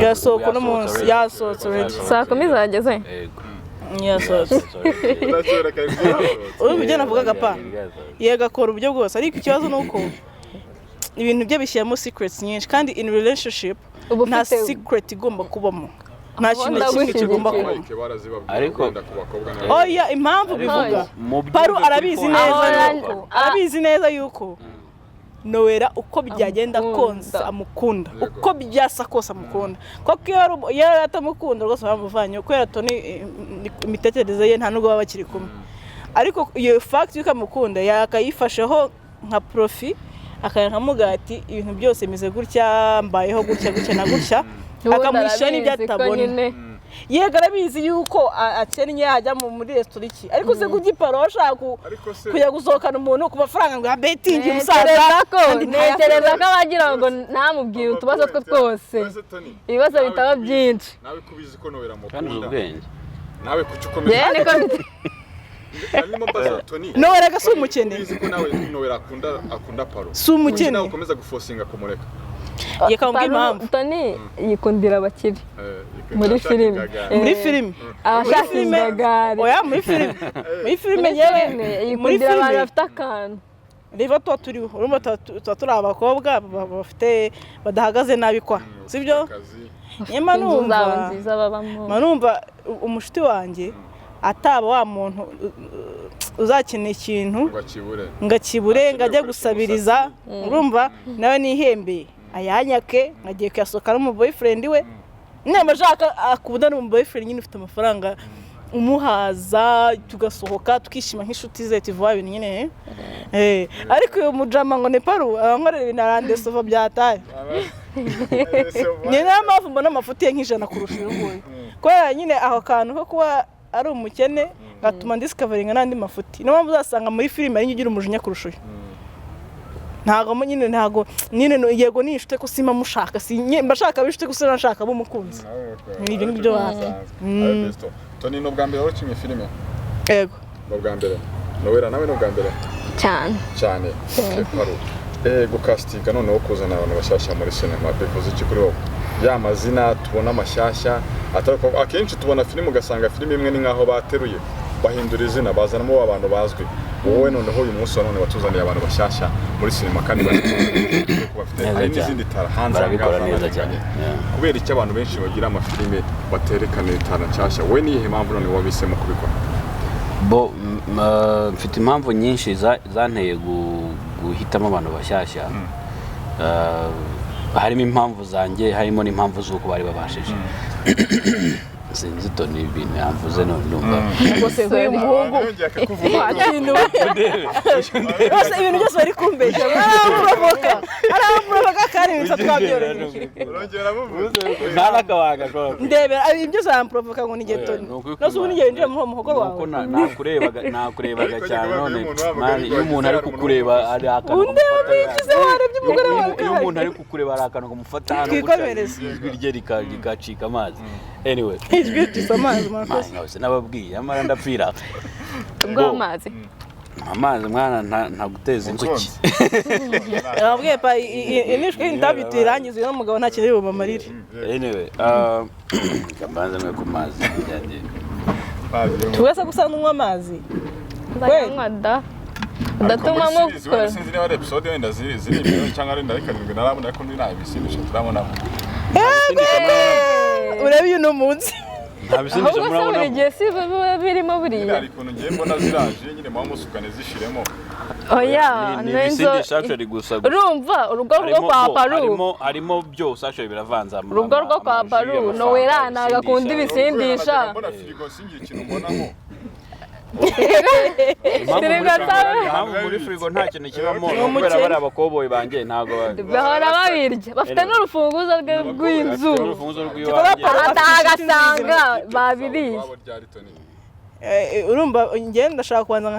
Yasohoka uno munsi, yasohotse already. 10:00 zageze. Yego. Yasohotse. Yasohotse already. Ndakera karindwi irasohotse. Uri ibyo navugaga pa. Karindwi yasohotse. Yego, akora uburyo bwose, ariko ikibazo ni uko ibintu bye bishyiramo secrets nyinshi, kandi in relationship Uba nta ufite- secret igomba kubamo, nta Aho kintu na kimwe kigomba ndagushyigikiye. kubamo. Mike barazibabwira Ariko- wenda ku bakobwa n'abahungu. Oya, impamvu Ariko bivuga, mu Paru byumve arabizi kuri neza Ahora- yuko, arabizi neza yuko Nowera uko byagenda Amukunda. kose amukunda. Yego. Uko byasa kose amukunda, kuko iyo yari atamukunda rwose bamuvanye, kubera Tony imitekerereze ye nta nubwo baba bakiri kumwe. Ariko iyo fact yuko amukunda yakayifasheho nka profit, akamuga ati ibintu byose bimeze gutya, mbayeho gutya gutya na gutya, Ubundi akamuhisha n'ibyo arabizi ko atabona. nyine. Yego, arabizi yuko akennye, ajya muri resitora iki, ariko se kurya iparo ashaka Ariko se kujya gusohokana umuntu ku mafaranga ngo ya betting umusaza, Ntekereza ko kandi ntayafite. Ntekereza ko abagira ngo ntamubwire utubazo twe twose, Ese Tony, ibibazo nawe bitaba byinshi. Nawe kubizi ko Nowera Kandi uzi amukunda, ubwenge. nawe kuki ukomeza? Njyewe niko Narimo mbaza Tony. Nowera ga si umukene. Ubizi ko nawe Nowera akunda Paro. Si umukene. Kuki nawe ukomeza guforcinga kumureka? Reka nkubwire Paru- impamvu. Tony yikundira abakire Eh, muri ashaka filime. ingagari. Muri filime. Abashaka Muri filime. ingagari. Oya, muri filime Muri yewe filime muri yikundira abantu filime bafite akantu. Riva tuba turiho, urumva tuba turi abakobwa bafite badahagaze nabi kwa sibyo? Akazi. Nyema Inzu zabo numva nziza babamo. mba numva umushuti wanjye ataba wa muntu uzakina ikintu ngo akibure. Ngo akibure, ngo ajye Akeneye gusabiriza. Urumva nawe nihembeye ayanyake nkagiye kuyasohoka n'umu boyfriend we. Niba ashaka akunda n'umu boyfriend nyine ufite amafaranga umuhaza, tugasohoka tukishima nk'inshuti ze, tuvuga ibintu nyine. Ariko uyu mujama ngo ni Paru abankorera ibintu arandesova byataye. Ni nayo mpamvu mbona amafuti ye nk'ijana kurusha uyu nguyu, kubera nyine aho kantu ko kuba ari umukene gatuma ndiscoveringa n'andi mafuti. Niyo mpamvu uzasanga muri filime ari njye ugira umujinya kurusha uyu. Ntabwo nyine, ntabwo nyine yego ni inshuti ko simba mushaka, si mba nshaka ab'inshuti gusa, nashaka ab'umukunzi. Ni ibyo ngibyo wazi. Tony, ni ubwa mbere wari ukinnye filime? Yego. Ni ubwa mbere. Nowera nawe ni ubwa mbere? Cyane. Cyane. Okay, Paru, gukasitinga noneho kuzana abantu bashyashya muri sinema bivuze iki kuri wowe? Ya mazina tubona amashyashya atari ko akenshi tubona filime, ugasanga filime imwe ni nkaho bateruye bahindura izina bazanamo abantu bazwi. Wowe noneho uyu munsi wa none watuzaniye abantu bashyashya muri sinema kandi bafite Neza hari cyane. n'izindi tara hanze Barabikora aha ngaha neza cyane. zitandukanye. Yeah. Kubera icyo abantu benshi bagira amafilime baterekana itara nshyashya, wowe niyihe mpamvu none wahisemo kubikora? Bo mfite impamvu nyinshi zanteye guhitamo abantu bashyashya. Harimo impamvu zanjye, harimo n'impamvu z'uko bari babashije. Sinzi Tony ibintu yamvuze none ndumva Rwose nk'uyu muhungu kintu rwose, ibintu byose bari kumbeshya, aramuprovoka, aramuprovoka kandi ibintu twabyoreje. Urongera muvuze. Nta n'akabanga ashobora kugira. Ndebera ibintu byose aramprovoka ngo ni Tony. Nose ubu n'igihe winjiye muri uwo muhogo Nuko wawe nakurebaga Ariko cyane njye none iyo umuntu wabaga man, ariko iyo umuntu ari wagize kukureba hari hari akantu Undeba kamufata. bikize, warebye umugore wawe. Iyo umuntu ari kukureba hari akantu kamufata hano gutya, Twikomereze. ijwi rye rigacika amazi. Anyway, Ijwi risa amazi, murakoze. Man, hose nababwiye amara ndapfira. Rw'amazi. Amazi mwana ntaguteza inzuki. Nababwiye pa inishwe intabi tuyirangize, uyu mugabo nta kintu bubamarire. Anyway, reka mbanze mwe ku mazi byagiye. Tuwese gusa unywa amazi. Ndayanywa da udatuma mukora. Sinzi niba ari episode wenda ziri imbere cyangwa ari ndari karindwi narabona, ariko ndi nta bisindisha turabonamo. Urebe uyu ni umunsi. Nta bisindisha Ahubwo se buri murabonamo. gihe si biba birimo Nyine buriya? hari ukuntu ngiye mbona ziraje nyine muba musukane zishiremo. Oya. Ni N'inzo ibisindisha actually gusa gusa. Urumva urugo rwo Harimo kwa bo, Paru. harimo byose actually biravanze Urugo rwo kwa amaji, Paru, amafanta, Nowera ntabwo akunda ibisindisha. ibisindisha. Mbona firigo singira ikintu mbonamo. Impamvu muri Firigo impamvu muri firigo nta kintu kibamo Ni ni ukubera umukene. bari abakoboyi banjye ntabwo Bahora babirya, bafite n'urufunguzo rwe rw'inzu. Bafite urufunguzo rw'iwanjye. Paru afite Ataha inshuti nziza. agasanga babiriye. Iwabo ryari, Tony? Urumva njye ndashaka kubanza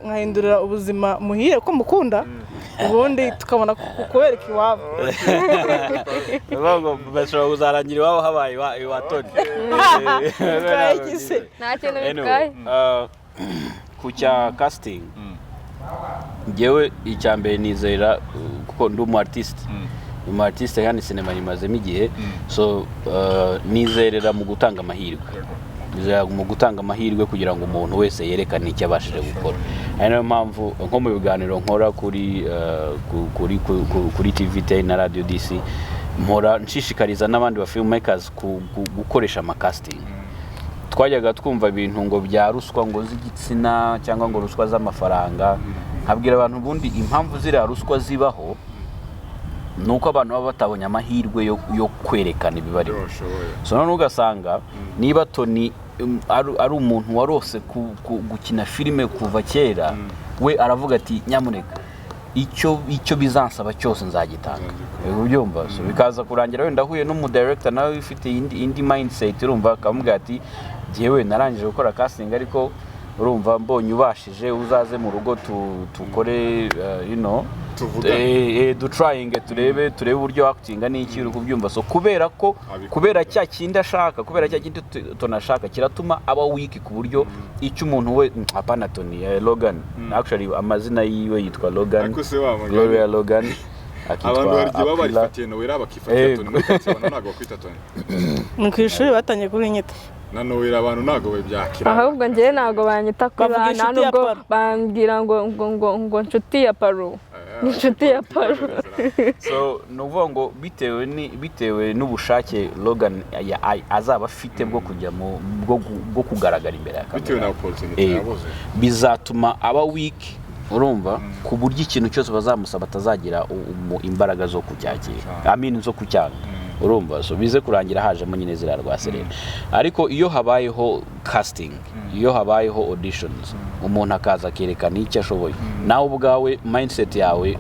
nkahindurira ubuzima muhire ko mukunda, ubundi tukabona kubereka iwabo. Bavuga ngo bashobora kuzarangira iwabo habaye iwa Tony. Bitwaye iki se? Nta kintu Anyway, bitwaye. Ku cya casting, njyewe icya mbere nizera, kuko ndi umu artiste, umu artiste kandi sinema nyimazemo igihe, so nizerera mu gutanga amahirwe. Mu gutanga amahirwe kugira ngo umuntu wese yerekane icyo abashije gukora. Ari nayo mpamvu nko mu biganiro nkora kuri eh, ku- kuri ku- ku- kuri TV 10 na Radio DC, mpora nshishikariza n'abandi ba filmmakers gukoresha amacasting. Twajyaga twumva ibintu ngo bya ruswa, ngo z'igitsina cyangwa ngo ruswa z'amafaranga. Nkabwira abantu, ubundi impamvu ziriya ruswa zibaho ni uko abantu baba batabonye amahirwe yo kwerekana ibibarimo. Bashoboye. So noneho ugasanga niba Tony ari umuntu warose gukina filime kuva kera, we aravuga ati: "Nyamuneka, icyo bizansaba cyose nzagitanga." Ubyumva? So bikaza kurangira wenda ahuye n'umudirector nawe ufite indi mindset, urumva, akamubwira ati: "Jyewe narangije gukora casting, ariko urumva mbonye ubashije, uzaze mu rugo tukore Tuvugane. Dutryinge turebe uburyo actinga n'iki." Uri kubyumva? So kubera ko Abikunda. kubera cya kindi ashaka, kubera cya kindi tunashaka kiratuma aba weak, ku buryo icyo umuntu we hapana Tony, Logan, actually amazina yiwe yitwa Logan. Ariko se wa mugani, Gloria Logan, akitwa abantu hari igihe baba Aquila. barifatiye Noella, bakifatira Tony. Muri karitsiye abantu ntabwo bakwita Tony. Ni ku ishuri batangiye kurinyita. Na Noella abantu ntabwo babyakira. Ahubwo njyewe ntabwo banyita kuri Bavuga nta inshuti ya nubwo Paru. bambwira ngo nshuti ya Paru, ni inshuti ya Paru. So ni ukuvuga ngo bitewe n'ubushake Logan azaba afite bwo kujya mu bwo kugaragara imbere ya Bitewe na kamera, opportunity yabuze. bizatuma aba weak, urumva, ku buryo ikintu cyose bazamusaba atazagira imbaraga zo kucyakira, I mean, zo kucyanga, urumva. So bize kurangira hajemo nyine ziriya rwaserera. Ariko iyo habayeho casting, iyo habayeho auditions, umuntu akaza akerekana icyo ashoboye, nawe ubwawe mindset yawe,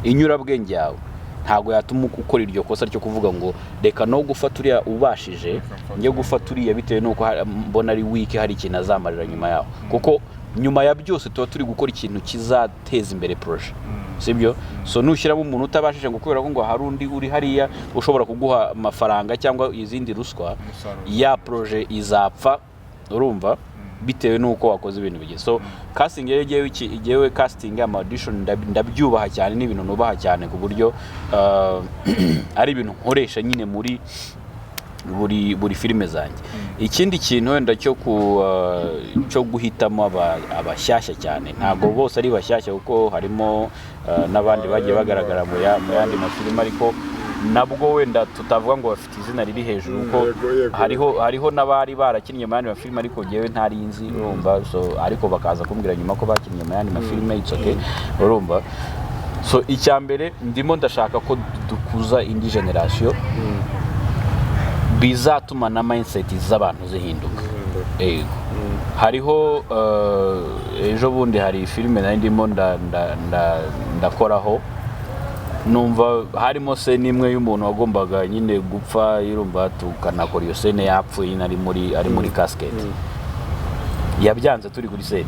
inyurabwenge yawe ntabwo yatuma ukora iryo kosa ryo kuvuga ngo reka no gufata uriya ubashije, njye gufata uriya bitewe n'uko mbona ari weak, hari ikintu azamarira nyuma yaho. Kuko nyuma ya byose tuba turi gukora ikintu kizateza imbere projet, sibyo? So nushyiramo umuntu utabashije ngo kubera ko ngo hari undi uri hariya ushobora kuguha amafaranga cyangwa izindi ruswa, Umusaruro. ya projet izapfa, urumva, bitewe n'uko wakoze ibintu bigize. So casting rero, jyewe casting, ama audition, ndabyubaha cyane, ni ibintu nubaha cyane, ku buryo ari ibintu nkoresha nyine muri buri filime zanjye. Ikindi kintu wenda cyo guhitamo abashyashya cyane, ntabwo bose ari bashyashya, kuko harimo n'abandi bagiye bagaragara mu yandi mafilime, ariko nabwo wenda tutavuga ngo bafite izina riri hejuru, kuko Yego, yego. hariho n'abari barakinnye mu yandi mafilime ariko jyewe ntari nzi, urumva. So ariko bakaza kumbwira nyuma ko bakinnye mu yandi mafilime, it's okay, urumva. So icya mbere, ndimo ndashaka ko dukuza indi generation, bizatuma na mindset z'abantu zihinduka. Yego, hariho ejo bundi hari filime nari ndimo ndakoraho, numva harimo scene imwe y'umuntu wagombaga nyine gupfa, yurumva, tukanakora iyo scene yapfuye nyine, ari muri casket. Yabyanze turi kuri set,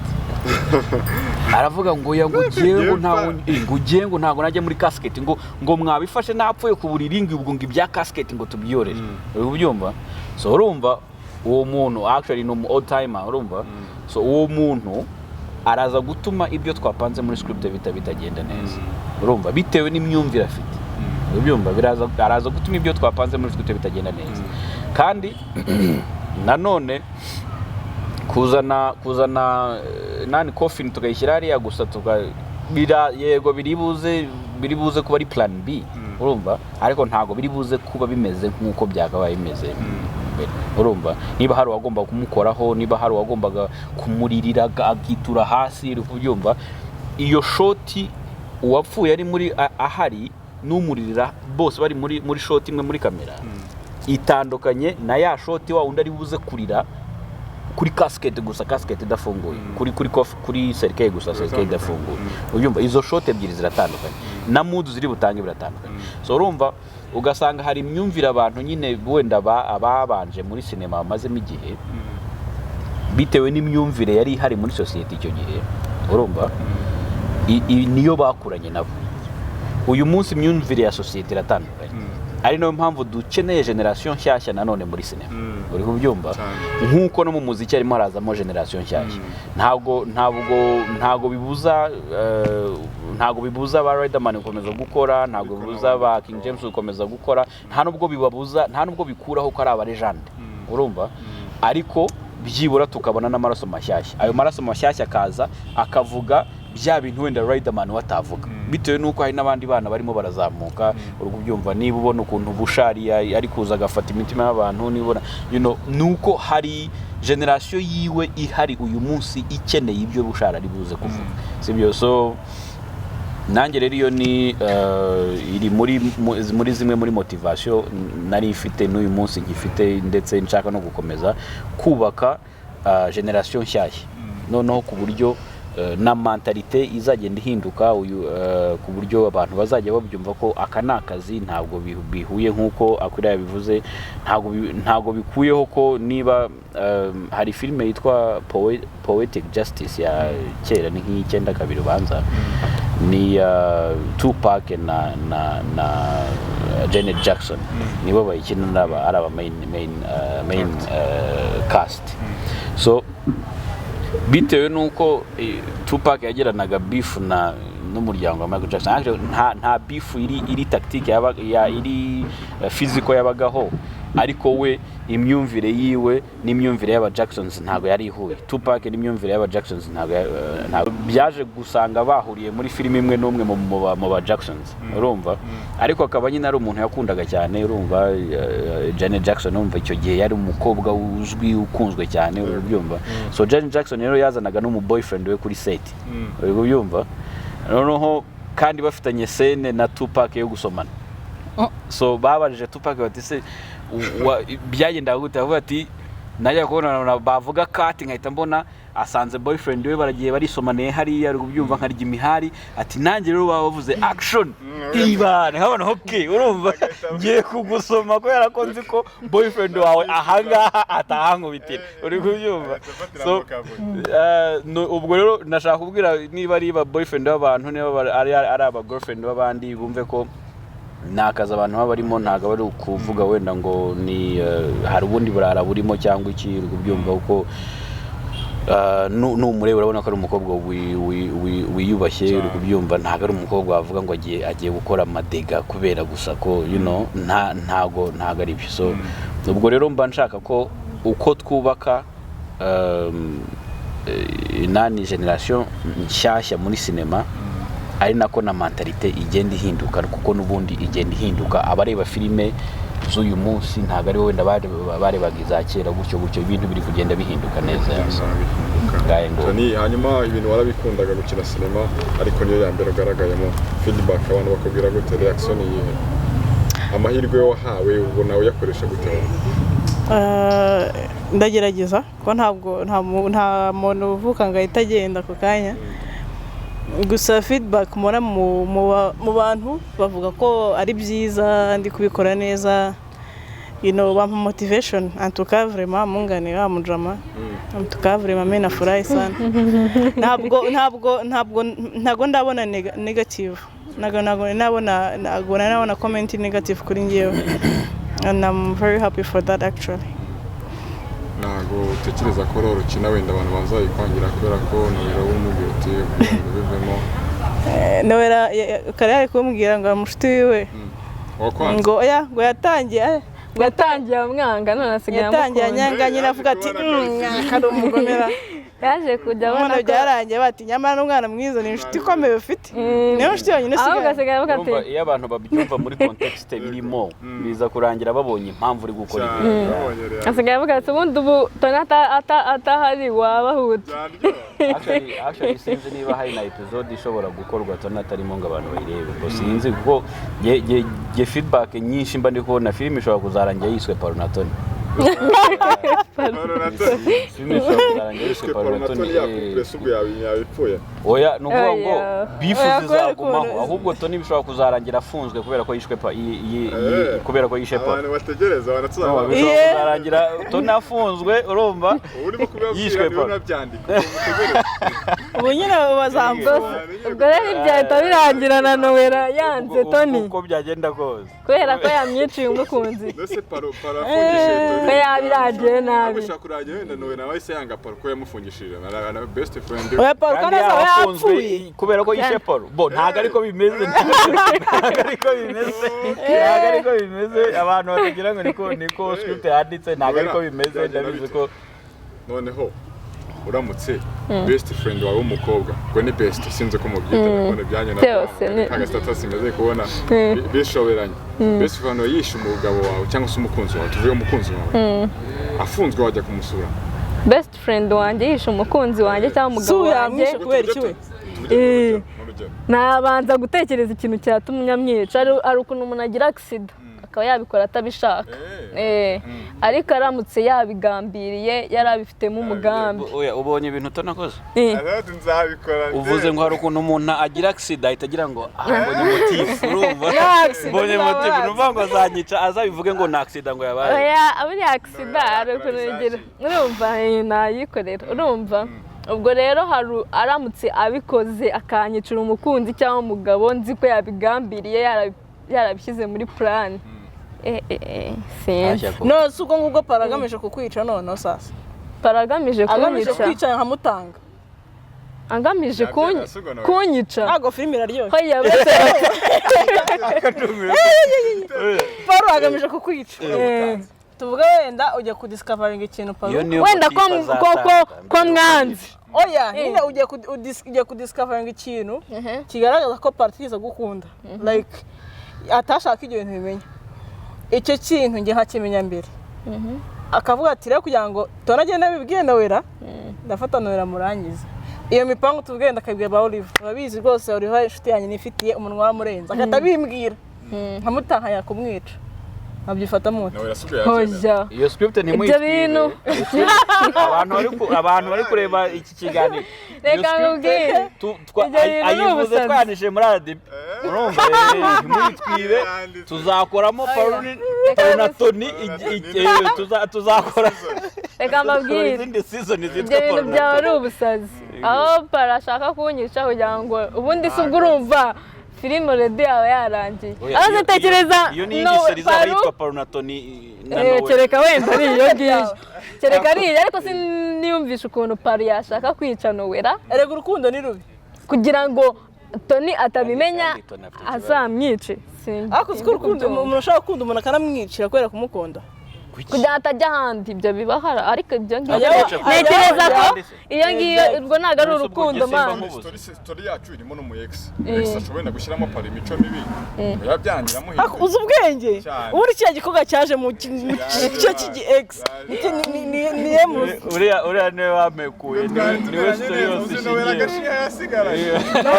aravuga ngo ya ngo ugiye ngo ntabwo, ngo ugiye ngo ntabwo najya muri casket, ngo mwabifashe napfuye ku buriri, ngo ubwo ngo ibya casket ngo tubyorere. Uri kubyumva? So urumva uwo muntu actually ni umu old timer, urumva. So uwo muntu araza gutuma ibyo twapanze muri script bitagenda neza, urumva, bitewe n'imyumvire afite, ubyumva, biraza araza gutuma ibyo twapanze muri script bitagenda neza. Kandi nanone kuzana nani coffin tukayishyira hariya gusa, tuka bira yego biri buze kuba ari plan B, urumva, ariko ntabwo biri buze kuba bimeze nk'uko byakabaye bimeze mbere, urumva. Niba hari uwagombaga kumukoraho, niba hari uwagombaga kumuririra akitura hasi, uri kubyumva, iyo shot uwapfuye ari muri ahari n'umuririra bose bari muri shot imwe muri kamera, itandukanye na ya shot wa wundi ari buze kurira kuri casket gusa, casket idafunguye, kuri cercueil gusa, cercueil idafunguye, ubyumva. Izo shot ebyiri ziratandukanye, na mood ziri butange biratandukanye. So urumva, ugasanga hari imyumvire abantu nyine wenda ababanje muri sinema bamazemo igihe, bitewe n'imyumvire yari ihari muri sosiyete icyo gihe, urumva, niyo bakuranye nabo. Uyu munsi imyumvire ya sosiyete iratandukanye, ari nayo mpamvu dukeneye generation nshyashya nanone muri sinema, uri kubyumva, nk'uko no mu muziki harimo harazamo generation nshyashya. Ntabwo bibuza ba Riderman gukomeza gukora, ntabwo bibuza ba King James gukomeza gukora, nta nubwo bibabuza, nta nubwo bikuraho ko ari aba legend. Urumva, ariko byibura tukabona n'amaraso mashyashya. Ayo maraso mashyashya akaza akavuga bya bintu wenda Riderman we atavuga, bitewe n'uko hari n'abandi bana barimo barazamuka. Uri kubyumva, niba ubona ukuntu Bushali ari kuza agafata imitima y'abantu, niba ubona nuko hari generation yiwe ihari uyu munsi ikeneye ibyo Bushali ari buze kuvuga, sibyo? So nanjye rero iyo ni iri muri zimwe muri motivation nari mfite, n'uyu munsi nkifite, ndetse nshaka no gukomeza kubaka generation nshyashya, noneho ku buryo na mentalité izagenda ihinduka uyu ku buryo abantu bazajya babyumva ko aka ni akazi. Ntabwo bihuye nk'uko Akwila yabivuze, ntabwo bikuyeho ko niba hari filime yitwa Poetic Justice ya kera, ni nk'icyenda kabiri ubanza, ni Tupac na Janet Jackson nibo bayikina, ari aba main cast. So bitewe n'uko Tupac yagiranaga beef na n'umuryango wa Michael Jackson. Actually, nta beef iri tactique yaba ya iri physical yabagaho, ariko we imyumvire yiwe n'imyumvire y'aba Jacksons ntabwo yari ihuye. Tupac n'imyumvire y'aba Jacksons ntabwo byaje gusanga bahuriye muri filime imwe n'umwe mu ba Jacksons, urumva. Ariko akaba nyine ari umuntu yakundaga cyane, urumva, Janet Jackson, urumva icyo gihe yari umukobwa uzwi, ukunzwe cyane, uri kubyumva. So Janet Jackson rero yazanaga n'umu boyfriend we kuri set, uri kubyumva. Noneho kandi bafitanye scene na Tupac yo gusomana. So babajije Tupac bati: "Se byagendaga gute?" Avuga ati: "Najya kubona bavuga cut, nkahita mbona asanze boyfriend we, baragiye barisomaniye hariya, ari kubyumva, nkarya imihari." Ati: "Nanjye rero baba bavuze action, ibane nkabona, okay, urumva ngiye kugusoma kubera ko nzi ko boyfriend wawe ahangaha atahankubitira," uri kubyumva. So ubwo rero nashaka kubwira, niba ari ba boyfriend b'abantu, niba ari aba girlfriend b'abandi, bumve ko ni akazi abantu baba barimo. Ntabwo bari ukuvuga wenda ngo ni hari ubundi burara burimo cyangwa iki, uri kubyumva, kuko numureba urabona ko ari umukobwa wiyubashye, uri kubyumva. Ntabwo ari umukobwa wavuga ngo agiye gukora amadega kubera gusa ko ntago ari byo. So ubwo rero mba nshaka ko uko twubaka nani generation nshyashya muri sinema, ari nako na mentalité igenda ihinduka, kuko n'ubundi igenda ihinduka. Abareba filime z'uyu munsi ntabwo ari wenda barebaga iza kera gutyo gutyo. Ibintu biri kugenda bihinduka neza. Ngahe ngo. Tony, hanyuma ibintu warabikundaga gukina sinema, ariko niyo ya mbere ugaragayemo. Feedback abantu bakubwira gute? Reaction ni iyihe? Amahirwe wahawe ubona uyakoresha gute wowe? Ndagerageza ko ntabwo nta muntu uvuka ngo ahite agenda ako kanya. Gusa feedback mbona mu bantu, bavuga ko ari byiza, ndi kubikora neza, bampa motivation. En tout cas vraiment mungane wa mujama, en tout cas vraiment mimi nafurahi sana. Ntabwo ndabona negative, ntabwo nabona comment negative kuri njyewe, and I'm very happy for that actually. Ntabwo utekereza ko rero ukina wenda abantu bazayikwangira kubera ko Noella wumubwira uti kugira ngo bivemo? Noella kare ari kumbwira ngo mushuti wiwe Wakwanze? Ngo oya, ngo yatangiye Ngo yatangiye amwanga, none asigaye yatangiye amukunda. anyanga nyine, avuga ati kari umugomera. Yaje kujya abona None ko byarangiye bati: "Nyamara n'umwana mwiza, ni inshuti ikomeye ufite, niyo nshuti yonyine ahubwo usigaye." asigaye avuga ati Urumva, iyo abantu babyumva muri context birimo, biza kurangira babonye impamvu uri gukora Cyane, ibintu. babonye reaction. Asigaye avuga ati: "Ubundi ubu Tony atahari wabahuta." Byaryoha. Actually sinzi niba hari na episode ishobora gukorwa Tony atarimo ngo abantu bayirebe, ngo sinzi, kuko jye feedback nyinshi mba ndi kubona, filime ishobora kuzarangira yiswe Paul na Tony. Paul na Tony. Filime ishobora kuzarangira yiswe Yiswe Paul Paul na na Tony. Tony, yakupure se ubwo yabipfuye? Oya, ni ukuvuga ngo Oya. beef Oya, kubera zizagumaho, ukuntu- ahubwo Tony bishobora kuzarangira afunzwe kubera ko yishwe pa kubera ko yishe pa Abantu bategereza No, banatuzaba. bishobora Yeah. kuzarangira Tony afunzwe, urumva. Urimo kubibabwira Yishwe niwe Paul. unabyandika, mutegereze. Ubu nyine bazamvuza. Ubwo rero ibyahita birangira na Noella yanze Tony Uko byagenda kose. kubera ko yamwiciye umukunzi. Mbese paro afungishije Tony. Ko yaba irangiye nabi. Bishobora kurangira wenda Noella nawe ahise yanga Paul ko yamufungishije na best friend we. Oya, Paul Kandi kandi azaba yabafunzwe yapfuye. Kubera ko yishe Paul. Bo ntabwo ariko bimeze, ntabwo ariko bimeze, ntabwo ariko bimeze. Abantu batagira ngo niko script yanditse, ntabwo ariko bimeze. Byagenda Ndabizi bite? ko Noneho uramutse best friend wawe w'umukobwa, ngo ni best, sinzi ko mubyita, ndabona ibyanyu na Byose ni- nka status imeze kubona bishoberanye, best friend wawe yishe umugabo wawe cyangwa se umukunzi wawe, tuvuge umukunzi wawe afunzwe, wajya kumusura? Best friend wanjye yishe umukunzi wanjye cyangwa umugabo Si wanjye? yamwishe kubera iki we? Tuvuge nk'urugero. Nabanza gutekereza ikintu cyatuma amwica. Hari ukuntu umuntu agira accident akaba yabikora atabishaka. Ariko aramutse yabigambiriye, yarabifitemo umugambi. Oya, ubonye ibintu utanakoze. Ati nzabikora. Uvuze ngo hari ukuntu umuntu agira accident ahita agira ngo ah, mbonye motif, urumva? Accident Mbonye motif, zabaye. urumva, ngo azanyica azabivuge ngo ni accident ngo yabaye. Oya, buriya accident hari ukuntu Yakora. bigira, urumva, nayikorera, urumva. Ubwo rero hari aramutse abikoze akanyicira umukunzi cyangwa umugabo, nzi ko yabigambiriye, yarabishyize muri plan, sinzi. Ntashya ko. No si ubwo ngubwo Paul agamije kukwica noneho sasa. Paragamije Agamije kunyica? kukwica nkamutanga. Agamije Yabyara, si ubwo nawe. kunyica? Ntabwo filime iraryoshye. Hoya, bose. Paul agamije kukwica, tuvuge wenda ujya kudiscoveringa ikintu Paul Iyo niyo Wenda motif azatanga ko mbere. mwanze. Oya nyine, ugiye ugiye kudiscoveringa ikintu kigaragaza ko Paul atigeze agukunda, like atashaka ibyo bintu bimenya. Icyo kintu njye nkakimenya mbere, akavuga ati rero kugira ngo tonagenda abibwiye Noella, ndafata Noella murangize iyo mipangu. Tubwenda akabwira ba Olive, urabizi rwose Olive inshuti yanjye nifitiye umunwa waramurenze, agahita abimbwira, nkamutanga kumwica, nkabyifata mute? Nawe irasubiye yabyemera. Hoya. Iyo script Ibyo ntimuyitwibe. bintu. Abantu bari kureba iki kiganiro, iyo Reka script nkubwire. Ibyo bintu ni ayivuze ubusazi. twanishije muri RDB, urumva, ntimuyitwibe. Yanditse. Tuzakoramo Paul na Tony, tuzakora Reka mbabwire. izindi season Ibyo zitwa bintu Paul na byaba ari Tony. ubusazi aho para ashaka kunyica kugira ngo ubundi si ubwo, urumva filime already yaba yarangiye. Oya, Aho tekereza iyo ni iyindi série izaba yitwa Paul na Tony na Noel. Kereka wenda ari iyo ngiyo, kereka ari iyo, ariko siniyumvisha ukuntu Paru yashaka kwica Nowera. Erega urukundo ni rubi. Kugira ngo Tony atabimenya Kandi Tony afite ikibazo. azamwice. Ariko uzi ko urukundo, umuntu ashobora gukunda umuntu akanamwicira kubera kumukunda? Kugira ngo atajya ahandi, ibyo bibaho, ariko ibyo ngibyo Ajya- ntekereza ko ajya- iyo ngiyo ubwo ntabwo ari Ubwo urukundo njye simba man. nkubuze. Story yacu irimo n'umu ex. Ex ashoboye na gushyiramo pari imico mibi yabyangira. Ariko uzi ubwenge. Cyane. Ubundi kiriya gikorwa cyaje mu gice cy'igi ex ni emuzi. Uriya niwe wamekuye, niwe story yose ishingiye. Yasigaranye.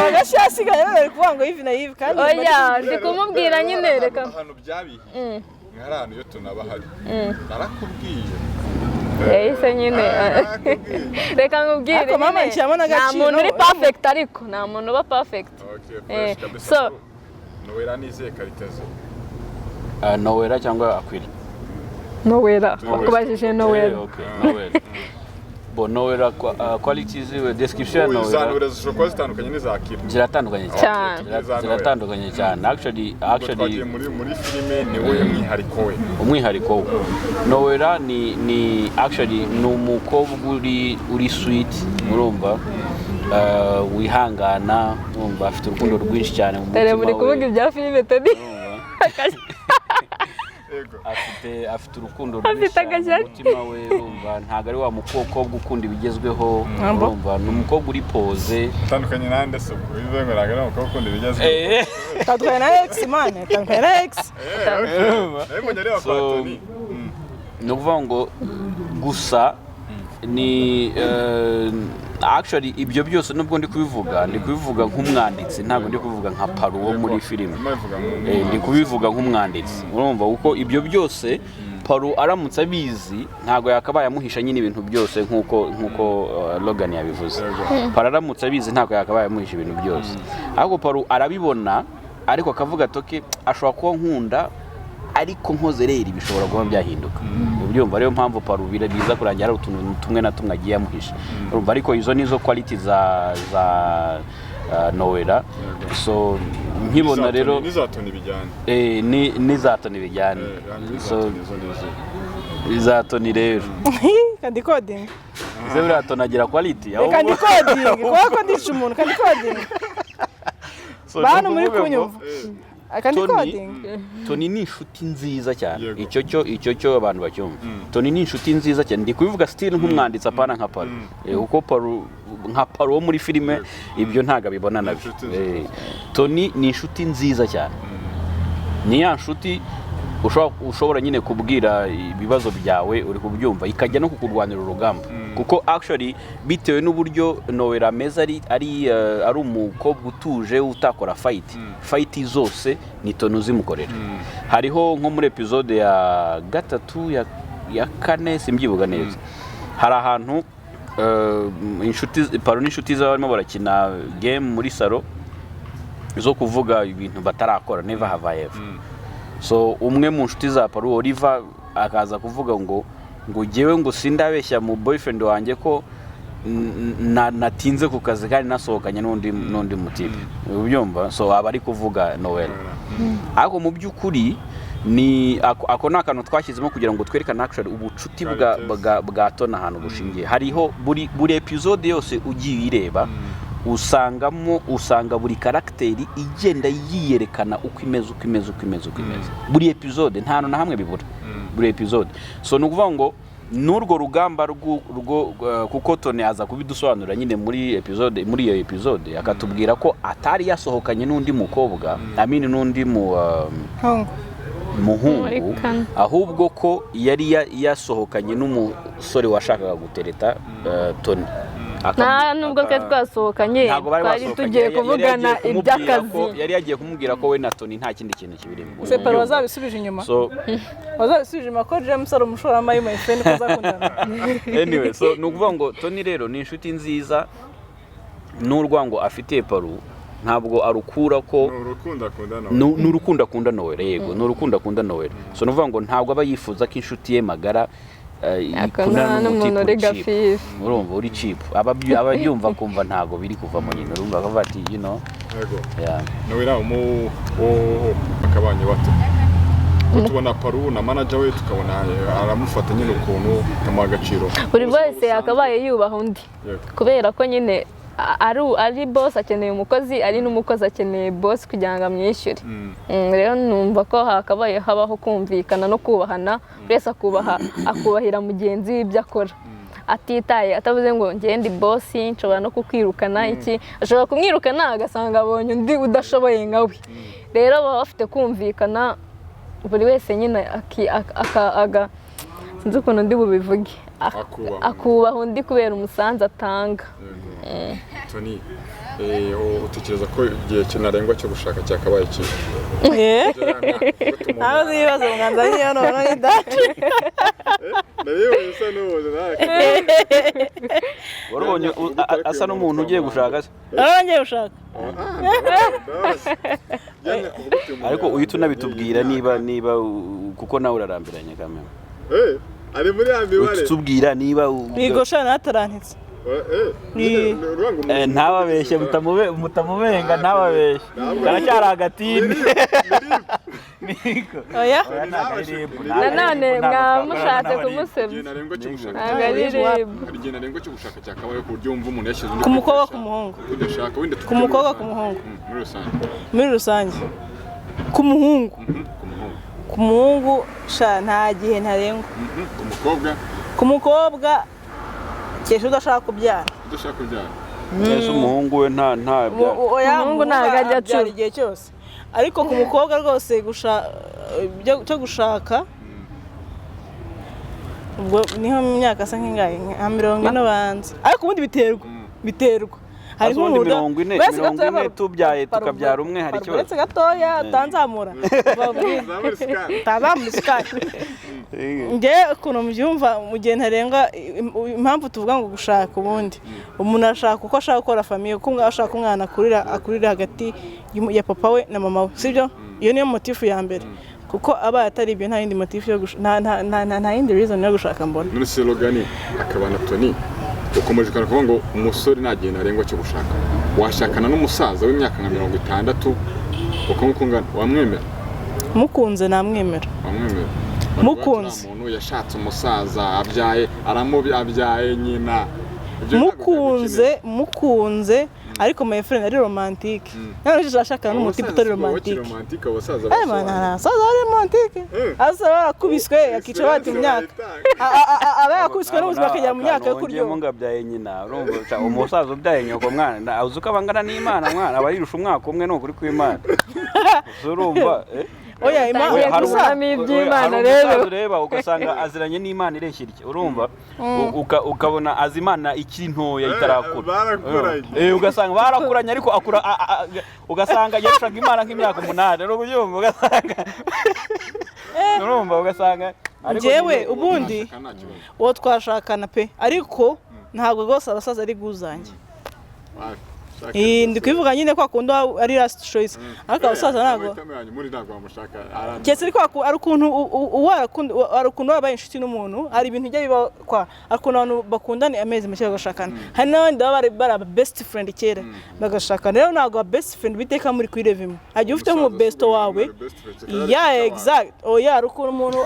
Agashya yasigaye none ari kuvuga ngo Yves na Yves kandi. Oya, ndi kumubwira nyine, reka. Ahantu byabihiye hari ahantu iyo tunaba hari narakubwiye. Yahise nyine. Narakubwiye. Reka nkubwire Ariko mama nyine, nshyiramo nta n'agaciro. muntu uri perfect, ariko nta muntu uba perfect. Okay, fresh kabisa. Noella nizeye qualité ze? Ah, Noella cyangwa Aquila? Nowera. Nowera. Wakubajije Nowera. Okay, Noella. Bo Noella qualities ziwe, description ya Ubu iza Noella Noella zishobora kuba zitandukanye n'iza Akira. Ziratandukanye cyane. Cyane. Ziratandukanye cyane actually. Ubwo Actually twagiye muri filime, ni wowe mwihariko we? Umwihariko we, Noella ni actually ni umukobwa uri sweet, urumva, wihangana, urumva, afite urukundo rwinshi cyane mu Dore mutima muri kuvuga we. ibya filime, Tony. Urumva? Yego. Afite urukundo Afite rwinshi cyane mu agashyari. mutima we, urumva, ntabwo ari wa mukobwa ukunda ibigezweho, urumva, ni umukobwa uri posé. Utandukanye nande se ubwo bivuze ngo ntabwo ari umukobwa ukunda ibigezweho? Tandukanye na ex man, tandukanye na ex. Nawe mbonye areba kwa Tony. Ni ukuvuga ngo gusa ni actually ibyo byose nubwo ndi kubivuga nk'umwanditsi, ntabwo ndi kubivuga nka Paru wo muri filime. Urimo bivuga ngo Ndi kubivuga nk'umwanditsi, urumva, kuko ibyo byose Paru aramutse abizi ntabwo yakabaye amuhisha nyine ibintu byose nk'uko Logan yabivuze. Paru aramutse abizi ntabwo yakabaye amuhisha ibintu byose, ahubwo Paru arabibona ariko akavuga ati "Okay, ashobora kuba nkunda, ariko nkoze rero bishobora kuba byahinduka." Ubyumva, ariyo mpamvu Paru biza kurangira hari utuntu tumwe na tumwe agiye amuhisha, urumva. Ariko izo nizo quality za Noella. So nkibona rero n'iza Toni bijyana. N'iza Toni bijyana. Hanyuma So iza Toni zo ni izihe? Iza Toni rero, Kandi coding. ese buriya Toni agira quality? Reka ndi coding kubera ko ndica umuntu kandi coding. So, Bantu ni muri ukuvuga ngo kunyumva, kandi coding. Toni ni inshuti nziza cyane. Icyo cyo abantu bacyumva. Toni ni inshuti nziza cyane. Ndi kubivuga still nk'umwanditsi, apana nka Paru. Kuko Paru, nka Paru wo muri filime, ibyo ntabwo abibona nabyo. Inshuti nziza. Toni ni inshuti nziza cyane, ni ya nshuti ushobora nyine kubwira ibibazo byawe, uri kubyumva, ikajya no kukurwanira urugamba, kuko actually bitewe n'uburyo Noella ameze, ari umukobwa utuje utakora fight. Fight zose ni Toni uzimukorera. Hariho nko muri episode ya gatatu, ya kane, simbyibuka neza, hari ahantu inshuti Paru n'inshuti ze barimo barakina game muri salo zo kuvuga ibintu batarakora, never have I ever. So umwe mu nshuti za Paru, Oliver, akaza kuvuga ngo jyewe ngo sindabeshya mu boyfriend wanjye ko natinze ku kazi kandi nasohokanye n'undi mutipe, ubyumva? So aba ari kuvuga Noella, ariko mu by'ukuri ni ako ni akantu twashyizemo kugira ngo twerekane actually ubucuti Qualities. bwa Toni ahantu bushingiye. Hariho buri episode yose ugiye uyireba, usangamo, usanga buri character igenda yiyerekana uko imeze, uko imeze, uko imeze, uko imeze, buri episode. Nta hantu na hamwe bibura, buri episode. So ni ukuvuga ngo n'urwo rugamba rwo kuko Toni aza kubidusobanurira nyine muri iyo episode, akatubwira ko atari yasohokanye n'undi mukobwa, I mean n'undi mu Hungu. muhungu, Muri kane. ahubwo ko yari yasohokanye n'umusore washakaga gutereta Toni. Nta nubwo twari twasohokanye. Ntabwo bari Twari basohokanye. tugiye Yari kuvugana yagiye kumubwira iby'akazi. Yari yagiye kumubwira ko we na Toni nta kindi kintu kibirimo. Se Paru, wazabisubije inyuma? So Wazabisubije inyuma ko James ari umushoramari, my friend, ko azakundana. Anyway, so ni ukuvuga ngo Toni rero ni inshuti nziza, n'urwango afitiye Paru ntabwo arukura ko Ni urukundo akunda nawe. Ni urukundo akunda Noella, yego, ni urukundo akunda Noella. So ni ukuvuga ngo ntabwo aba yifuza ko inshuti ye magara Akundana ikundana n'umuntu n'umutipe uri uri cheap. gafifi. Urumva, uri cheap, aba yumva akumva ntabwo biri kuvamo nyine, urumva, akavuga ati Yego. Yeah. Noella, umu akabanye bato ko tubona Paru na manager we, tukabona aramufata nyine ukuntu akamuha agaciro. Buri wese yakabaye yubaha undi, kubera ko nyine ari boss akeneye umukozi, ari n'umukozi akeneye boss kugira ngo amwishyure. Rero numva ko hakabaye habaho kumvikana no kubahana, buri wese akubaha, akubahira mugenzi we ibyo akora, atitaye, atavuze ngo ngende boss nshobora no kukwirukana. Iki ashobora kumwirukana agasanga abonye undi udashoboye nka we. Rero baba bafite kumvikana, buri wese nyine sinzi ukuntu ndi bubivuge. Akubaha undi. Akubaha undi kubera umusanzu atanga. Yego. Tony, utekereza ko igihe ntarengwa cyo gushaka cyakabaye kihe? Eh? Ntawe uzi ibibazo mwanzaniye hano, ni dacu. Nabiyoboye usa n'ubuze nawe. Warubonye asa n'umuntu ugiye gushaka se? Ngiye gushaka. Ariko uhita unabitubwira niba kuko nawe urarambiranye kameme. Ari muri ya mibare. Utubwira niba Bigo sha, natarantitse. Ntababeshye, mutamubenga, ntababeshye, karacyari agatini. Niko. Oya. Oya, ntabwo ari RIB, ntabwo ari Nanone RIB, ntabwo mwaba twakorana mushatse n'aba RIB. kumusebya. Igihe ntarengwa cyo gushaka Ntabwo ari RIB. Hari igihe ntarengwa cyo gushaka cyakabaye, ku buryo wumva umuntu yashyize undi Ku mukobwa, kuri ku muhungu? Udashaka wenda Ku mukobwa, ku muhungu? Muri rusange. Muri rusange, ku muhungu. Ku muhungu. Ku muhungu sha, nta gihe ntarengwa. Ku mukobwa? Ku mukobwa, kesha udashaka kubyara. Udashaka kubyara. Ese umuhungu we nta bya Oya, Umuhungu ntabwo ajya abyara acura. igihe cyose, ariko ku mukobwa rwose cyo gushaka ubwo niho mu myaka asa nk'ingahe, nka 40 banza, ariko ubundi biterwa. Hari ubundi nk'umuntu 40, Uretse 40 gatoya, tubyaye tukabyara umwe, hari ikibazo? Uretse gatoya, utanzamura. Zamura isukari. Utazamura isukari. Njye ukuntu mbyumva, mu gihe ntarengwa, impamvu tuvuga ngo gushaka ubundi umuntu ashaka uko ashaka gukora famille, kuko ashaka umwana akurira hagati ya papa we na mama we, sibyo? Iyo niyo motif ya mbere, kuko abaye atari ibyo, nta yindi motif yo nta yindi reason yo gushaka mbona. None se Logani akaba na Tony, ukomeje ukana kuvuga ngo umusore nta gihe ntarengwa cyo gushaka. Washakana n'umusaza w'imyaka nka 60 uko nguko ungana, wamwemera? Mukunze namwemera. Wamwemera? Mukunze. Uriya muntu yashatse umusaza, abyaye, aramubi, abyaye nyina. Ibyo ntabwo Mukunze, mukunze, ariko my friend ari romantique. Ntabwo ashakana n'umutipe utari romantique. Romantique, abasaza Eh man, abasaza bari romantique. Abasaza barakubiswe akica bati imyaka. Aba yakubiswe n'ubuzima akajya mu myaka yo kuryoha. Ngo abyaye nyina, urumva umusaza ubyaye nyoko mwana, uzi uko abangana n'Imana mwana, aba yirusha umwaka umwe, ni ukuri kw'Imana. Urumva? Oya, Imana Oya, hari gusa iby'Imana hari rero. umusaza ureba ugasanga aziranye n'Imana ireshya itya, urumva? Ukabona azi Imana ikiri ntoya itarakura. Barakuranye. Ugasanga barakuranye, ariko akura ugasanga yarushaga Imana nk'imyaka 8, rero ubyumva ugasanga, urumva, ugasanga ariko Njyewe nyine- ubundi Nta kibazo. uwo twashakana pe, ariko ntabwo rwose abasaza ari guzanjye. Ndi kubivuga nyine kwa kundi ari last choice, ariko abasaza ntabwo Amahitamo yanyu muri ntabwo wamushaka arangiye. Keretse ariko ari ukuntu ari ukuntu wabaye inshuti n'umuntu, hari ibintu bijya biba kwa ari ukuntu abantu bakundana amezi make bagashakana, hari n'abandi baba bari aba best friend kera bagashakana. Rero ntabwo aba best friend biteka muri kuri level imwe, hagiye ufite nk'umu Umusaza best si ubwo wawe. ari best friend, akaba ari Ya, teacher wawe. exact. Oya, hari ukuntu umuntu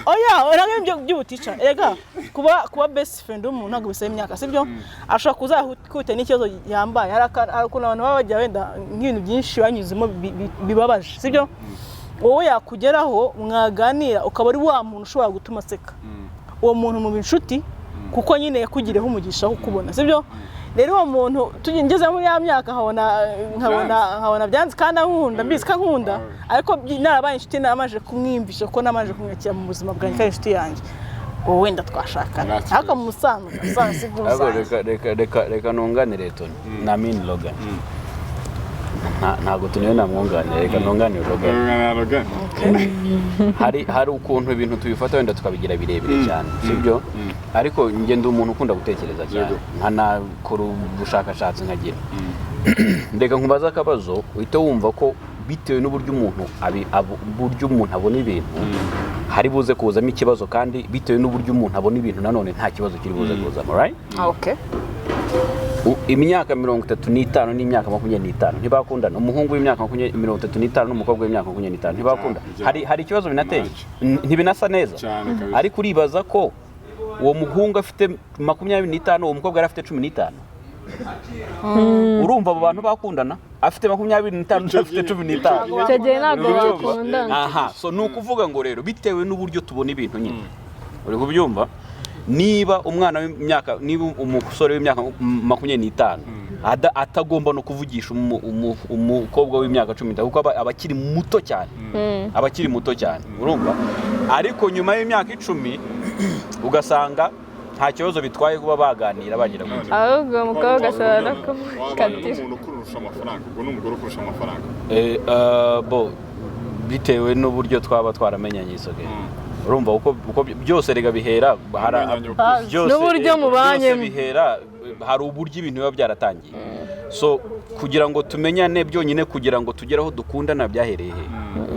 oya, ntabwo ibyo by'ubutica erega kuba best friend w'umuntu ntabwo bisaba imyaka, sibyo? Ashobora kuzakubita n'ikibazo yambaye. Hari ukuntu abantu baba bajya wenda nk'ibintu byinshi banyuzemo bibabaje, sibyo? Wowe yakugeraho mwaganira ukaba ari wa muntu ushobora gutuma aseka, uwo muntu muba inshuti kuko nyine yakugiriyeho umugisha wo kukubona, sibyo? Rero uwo muntu ngeze muri ya myaka nkabona byanze kandi ankunda, mbizi ko ankunda, ariko narabaye inshuti, namaze kumwiyumvisha ko namaze kumwakira mu buzima bwanjye ko ari inshuti yanjye, uwo wenda twashakana. That's Ariko mu musanzwe musanzwe si Ariko bw'ubusanzwe. reka nunganire Tony na Min Logan. Ntabwo tuniwe namwunganira, reka nunganire Logan. Logan. Hari ukuntu ibintu tubifata wenda tukabigira birebire cyane, sibyo? Ariko njye ndi umuntu ukunda gutekereza cyane, nkanakora ubushakashatsi, nkagira reka nkubaze akabazo uhite wumva ko bitewe n'uburyo umuntu uburyo umuntu abona ibintu hari buze kuzamo ikibazo, kandi bitewe n'uburyo umuntu abona ibintu nanone nta kibazo kiri buze kuzamo, right? Okay. Imyaka 35 n'imyaka 25 ntibakundana. Umuhungu w'imyaka 35 n'umukobwa w'imyaka 25 ntibakunda. Hari ikibazo binateye? Ntibinasa neza. Cyane kabisa. Ariko uribaza ko uwo muhungu afite 25, uwo mukobwa yari afite 15, urumva abo bantu bakundana? Afite 25 Icyo afite gihe- 15. Icyo gihe ntabwo Uri kubyumva? bakundana. Aha, so ni ukuvuga ngo rero bitewe n'uburyo tubona ibintu nyine, uri kubyumva? Niba umwana w'imyaka, niba umusore w'imyaka 25 atagomba no kuvugisha umukobwa w'imyaka 15 kuko aba akiri muto cyane, aba akiri muto cyane, urumva? Ariko nyuma y'imyaka 10 ugasanga nta kibazo bitwaye kuba baganira bagira gutya. Ahubwo uwo mukobwa ashobora no Wabana kumukatira. n'umuntu ukurusha amafaranga, ubwo ni umugore ukurusha amafaranga. Bo bitewe n'uburyo twaba twaramenyanye isoge, urumva uko byose rega bihera Mumenyanye ukuze. byose N'uburyo mubanyemo. Byose bihera hari uburyo ibintu biba byaratangiye. So kugira ngo tumenyane byonyine, kugira ngo tugere aho dukundana, byahereye he?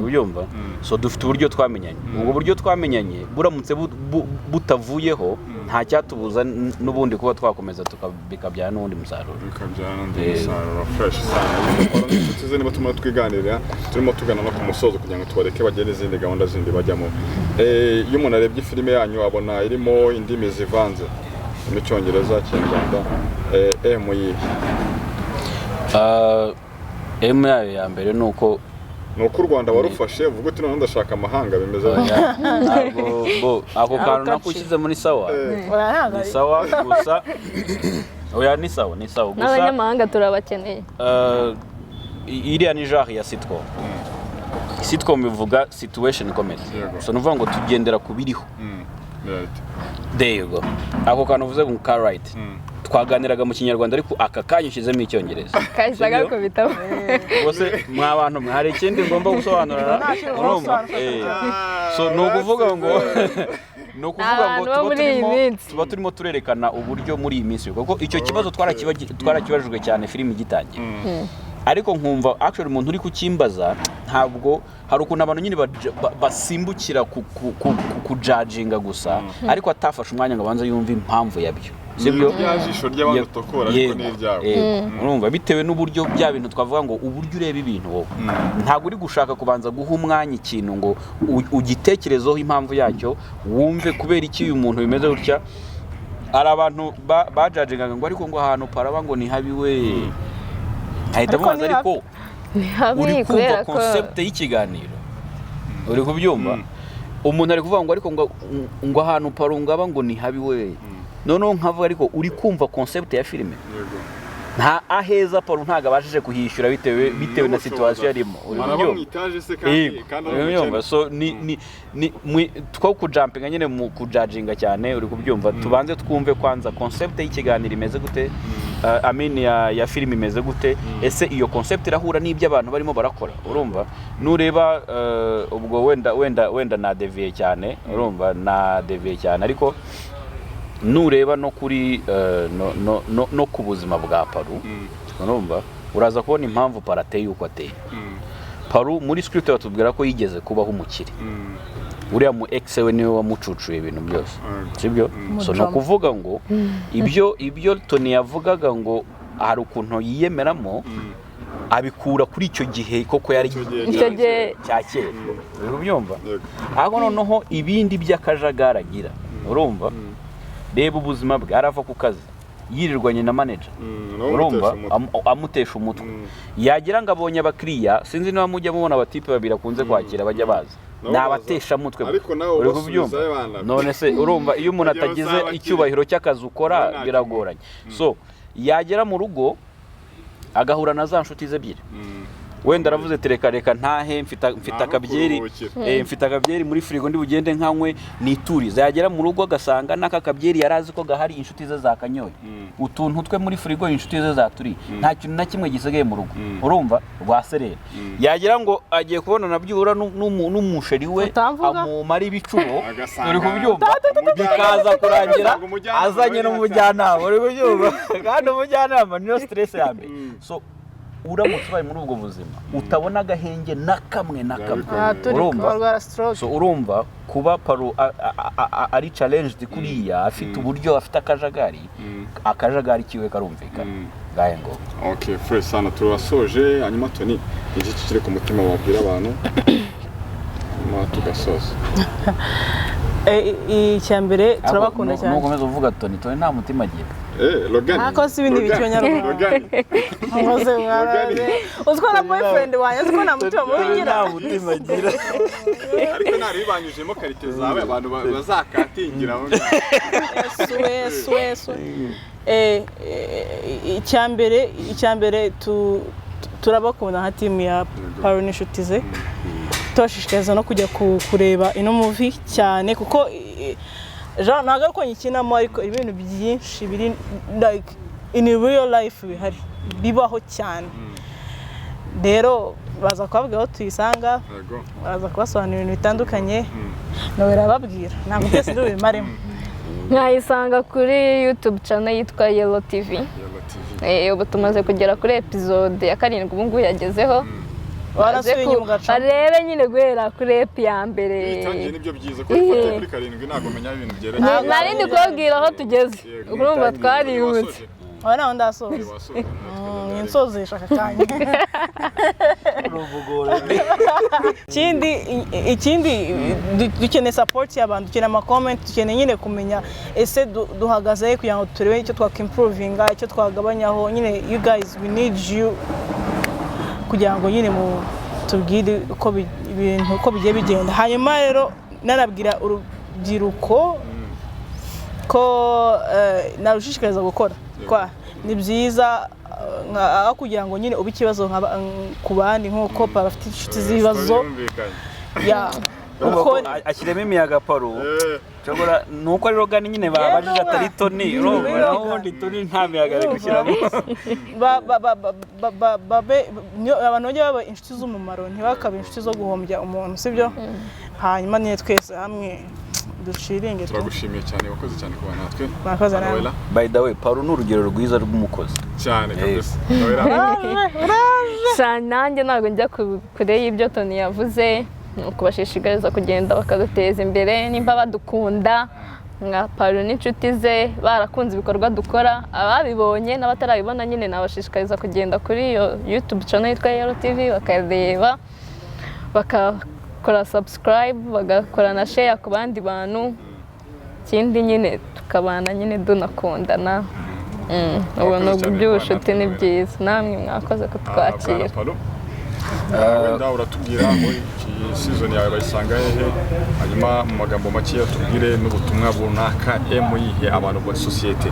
Ubyumva? So dufite uburyo twamenyanye, ubwo buryo twamenyanye buramutse butavuyeho nta cyatubuza n'ubundi kuba twakomeza bikabyara n'ubundi musaruro. Bikabyara n'undi musaruro, fresh sana. Ukora n'inshuti ze niba turimo twiganirira, turimo tugana no ku musozo kugira ngo tubareke bagere izindi gahunda zindi bajyamo. Iyo umuntu arebye filime yanyu abona irimo indimi zivanze, mu Cyongereza, Kinyarwanda, muyihe? Aim yayo ya mbere ni uko Ni uko u Rwanda warufashe uvuga uti noneho ndashaka amahanga, bimeze gutya? Ntabwo bo ako kantu nako ushyize muri sawa, ni sawa gusa. Oya, ni sawa, ni sawa gusa. N'abanyamahanga turabakeneye. Iriya ni genre ya sitcom. Sitcom bivuga situation comedy. Yego. So ni ukuvuga ngo tugendera ku biriho. Reality. There you go. Ako kantu uvuze ngo car right, twaganiraga mu Kinyarwanda ariko aka kanya ushyizemo Icyongereza. Kahise Sibyo? agakubitamo. Ubwo mwa bantu mwe hari ikindi ngomba gusobanura? Nta kintu ugomba Urumva? gusobanura. So ni ukuvuga ngo Abantu bo tuba muri iyi turimo minsi. tuba turimo turerekana uburyo muri iyi minsi, kuko icyo kibazo twarakibajijwe cyane filime igitangira, ariko nkumva actually umuntu uri kukimbaza ntabwo, hari ukuntu abantu nyine basimbukira kujajinga gusa, ariko atafashe umwanya ngo abanze yumve impamvu yabyo. Sibyo? Ni rya jisho ry'abandi utokora, ariko Yego, ni iryawe. yego. Urumva, bitewe n'uburyo bya bintu twavuga ngo uburyo ureba ibintu wowe, ntabwo uri gushaka kubanza guha umwanya ikintu ngo ugitekerezeho impamvu yacyo, wumve kubera iki uyu muntu bimeze gutya. Hari abantu bajajingaga ngo ariko ngo ahantu paraba ngo ni habi we, nkahita Ariko mubaza ni ariko Ni habi uri kumva kubera ko concept y'ikiganiro? Uri kubyumva? Umuntu ari kuvuga ngo ariko ngo ahantu parungaba ngo ni habi we, noneho nkavuga ariko uri kumva concept ya filime? Yego. Nta aheza Paru ntabwo abashije kuhishyura bitewe na N'ubushobozi. situation arimo. Uri Araba mu kubyumva? itaje se kandi Yego, kandi ari uri kubyumva? umukene. So ni two kujumpinga nyine mu kujajinga cyane, uri kubyumva? Tubanze twumve kwanza concept y'ikiganiro imeze gute, I mean ya film imeze gute, ese iyo concept irahura n'ibyo abantu barimo barakora? Urumva, nureba ubwo wenda na deviye cyane, urumva, na deviye cyane, ariko nureba no kuri no ku buzima bwa Paru, urumva, uraza kubona impamvu Paru ateye uko ateye. Paru muri script batubwira ko yigeze kubaho umukire. Uriya mu ex we niwe wamucucuye ibintu byose, sibyo? So ni Mujama. ukuvuga ngo ibyo Tony yavugaga ngo hari ukuntu yiyemeramo, abikura kuri icyo gihe koko yari Icyo gihe Icyo gihe cya kera, uri kubyumva? Yego. Aho noneho ibindi by'akajagari agira, urumva, reba ubuzima bwe, arava ku kazi yirirwanye na manager. Nawe Urumva, umutesha umutwe. amutesha umutwe. Yagira ngo abonye abakiriya, sinzi niba mujya mubona abatipe babiri akunze kwakira bajya baza. Nabo Ni baza. abateshamutwe. Ariko nawe Uri ubasubizayo kubyumva? bana. None se urumva iyo umuntu Kugira atagize bazabakire. icyubahiro cy'akazi ukora, Nawe ntacyo. biragoranye. So yagera mu rugo agahura na za nshuti ze ebyiri. Wenda aravuze ati reka reka ntahe, mfite Ntaho akabyeri, kuruhukira. Mfite akabyeri muri firigo, ndi bugende nkanywe niturize. Yagera mu rugo agasanga n'aka kabyeri yari azi ko gahari, inshuti ze zakanyoye, utuntu twe muri firigo inshuti ze zaturiye, nta kintu na kimwe gisigaye mu rugo. Urumva rwaserera. Yagira ngo agiye kubona na byibura n'umusheri we Utamvuga? amumara ibicuro. Agasanga Uri kubyumva? umujyanama- Bikaza kurangira agasanga umujyanama azanye we n'umujyanama, uri kubyumva? Kandi umujyanama niyo stress ya mbere. So uramutse ubaye muri ubwo buzima utabona agahenge na kamwe na kamwe, Aha turi urumva? barwara stroke. So urumva kuba Paru ari challenged kuriya, afite uburyo afite akajagari, akajagari kiwe karumvikana. Ngahe ngo Okay, fresh sana, turasoje. Hanyuma Tony, iki kiri ku mutima wabwira abantu, hanyuma tugasoza. Icya mbere, turabakunda cyane. Nukomeza uvuga Tony, Tony nta mutima agira. Logan. Ariko si ibindi Logan. bikinyarwanda. Logan. Muze mwarabe. Uzi ko na boyfriend wanjye, uzi ko nta mutima mubi ngira. Nta mutima agira. Ariko ntaribanyujemo qualité zawe abantu bazakatingira aho ngaho. Yesu, Yesu, Yesu. Icya mbere turabakunda nka team ya Paru n'inshuti ze. Tubashishikariza no kujya kureba ino movie cyane, kuko Jean ntabwo ari uko nyikinamo, ariko ibintu byinshi biri like in real life bihari, bibaho cyane. Rero baza kubabwira aho tuyisanga, Yego. baraza kubasobanurira ibintu bitandukanye, nawe barababwira, ntabwo byose ndi bubimaremo. Mwayisanga kuri YouTube channel yitwa Yellow TV. Yellow TV. Ubu tumaze kugera kuri episode ya 7, ubu ngubu yagezeho. Warasubiye inyuma ugacamo. Barebe nyine guhera kuri ep ya mbere. Itangiye nibyo byiza, ko ifatiye kuri 7 ntabwo menya ibintu byerekeye. Nari ndi kubabwira aho tugeze. Yego. Urumva twarihutse. Aba nawe ndasoza. Wasoje. Insozesha aka kanya. Ikindi dukeneye support y'abantu, dukeneye ama comment, dukeneye nyine kumenya ese duhagaze he, kugira ngo turebe icyo twakimprovinga, icyo twagabanyaho. Nyine you guys, we need you kugira ngo nyine mu tubwire uko ibintu uko bigiye bigenda. Hanyuma rero nanabwira urubyiruko ko narushishikariza gukora kwa ni byiza, aho kugira ngo nyine ube ikibazo ku bandi, nk'uko Papa afite inshuti z'ibibazo. Ya. Urumva ko Uko ashyiremo imiyaga Paru. Nshobora ni uko ari Rogani nyine babajije, atari Toni, urumva? Naho ubundi Toni nta miyaga ari gushyiramo. Babe abantu bajya baba inshuti z'umumaro, ntibakabe inshuti zo guhombya umuntu, sibyo? Hanyuma nyine twese hamwe duciringe. Turagushimiye cyane, wakoze cyane kuba natwe. Murakoze namwe. Noella. By the way, Paru ni urugero rwiza rw'umukozi. Cyane kabisa, Noella. Sha, nanjye ntabwo njya kure y'ibyo Tony yavuze. Ni ukubashishikariza kugenda bakaduteza imbere nimba badukunda. Nka Paru n'inshuti ze barakunze ibikorwa dukora, ababibonye n'abatarabibona nyine nabashishikariza kugenda kuri iyo YouTube channel yitwa Yellow TV, bakareba, bakakora subscribe, bagakora na share ku bandi bantu. Ikindi nyine tukabana nyine dunakundana. Ubuntu Mwakoze cyane by'ubucuti kubana ni natwe. byiza, namwe mwakoze kutwakira. Bwana Palu, wenda uratubwira aho iyi season yawe bayisanga hehe, hanyuma mu magambo make tubwire n'ubutumwa runaka muyihe abantu ba sosiyete,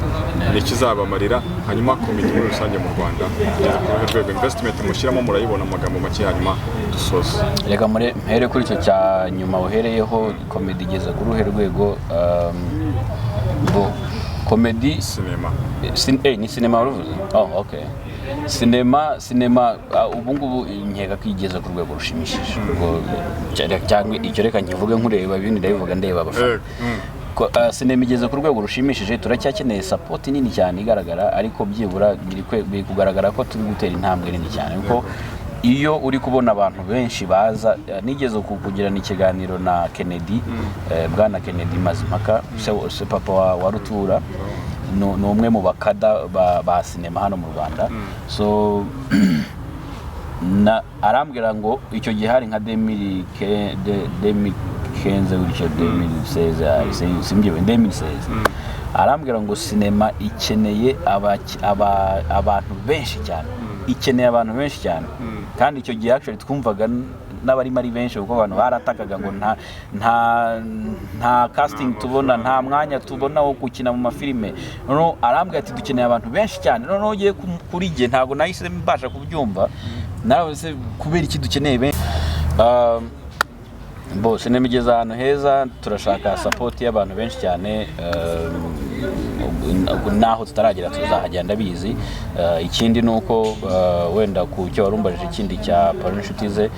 ni ikizabamarira, hanyuma comedy muri rusange mu Rwanda igeze ku ruhe rwego, investment mushyiramo murayibona, mu magambo make, hanyuma dusoze. Reka mpere kuri icyo cya nyuma uhereyeho, comedy igeze ku ruhe rwego? Bo comedy Sinema. Ni sinema waruvuze? Oh, okay. Sinema ubu ngubu nkeka ko igeze ku rwego rushimishije. Ubwo cyangwa icyo reka nkivuge nkureba, ibindi ndabivuga ndeba abafana. Sinema igeze ku rwego rushimishije. Turacyakeneye support nini cyane igaragara, ariko byibura biri kugaragara ko turi gutera intambwe nini cyane, kuko iyo uri kubona abantu benshi baza, nigeze kugirana ikiganiro na Kennedy, bwana Kennedy Mazimpaka, se papa wa Rutura, ni umwe mu bakada ba sinema hano mu Rwanda. So na arambwira ngo icyo gihe hari nka 2015 gutyo, 2016 hari, simbyibuye, 2016, arambwira ngo sinema ikeneye abantu benshi cyane, ikeneye abantu benshi cyane. Kandi icyo gihe actually twumvaga n'abarimo ari benshi, kuko abantu baratakaga ngo nta casting tubona, nta mwanya tubona wo gukina mu mafilime. Noneho arambwira ati dukeneye abantu benshi cyane. Noneho ugiye kuri jye ntabwo nahise mbasha kubyumva nawe se kubera iki dukeneye benshi. Bo sinema igeze ahantu heza, turashaka support y'abantu benshi cyane. Naho tutaragera tuzahagera, ndabizi. Ikindi ni uko wenda ku cyo warumbajije ikindi cya Paru n'inshuti ze,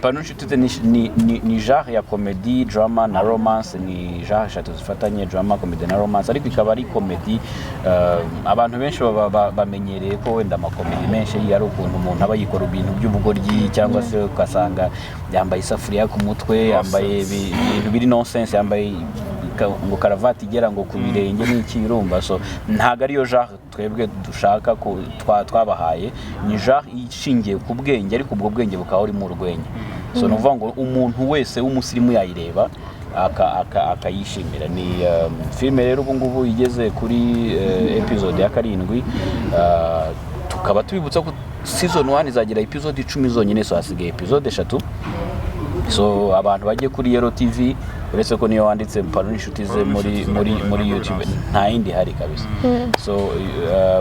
Paru n'inshuti ze ni genre ya comedy, drama na romance. Ni genre eshatu zifatanye: drama, comedy na romance, ariko ikaba ari comedy. Abantu benshi baba bamenyereye ko wenda amakomedi menshi ari ukuntu umuntu aba yikora ibintu by'ubugoryi, cyangwa se ugasanga yambaye isafuriya ku mutwe, yambaye ibintu biri nonsense, yambaye ngo karavati igera ngo ku birenge n'iki, urumva. So ntabwo ariyo genre twebwe dushaka ko twabahaye. Ni genre ishingiye ku bwenge, ariko ubwo bwenge bukaba burimo urwenya. So ni ukuvuga ngo umuntu wese w'umusirimu yayireba akayishimira. Ni filime rero ubu ngubu igeze kuri episode ya 7, tukaba tubibutsa ko season 1 izagira episode 10 zonyine, so hasigaye episode 3. So abantu bajye kuri Yellow TV, uretse ko niyo wanditse Paru n'inshuti ze muri YouTube nta yindi ihari kabisa, so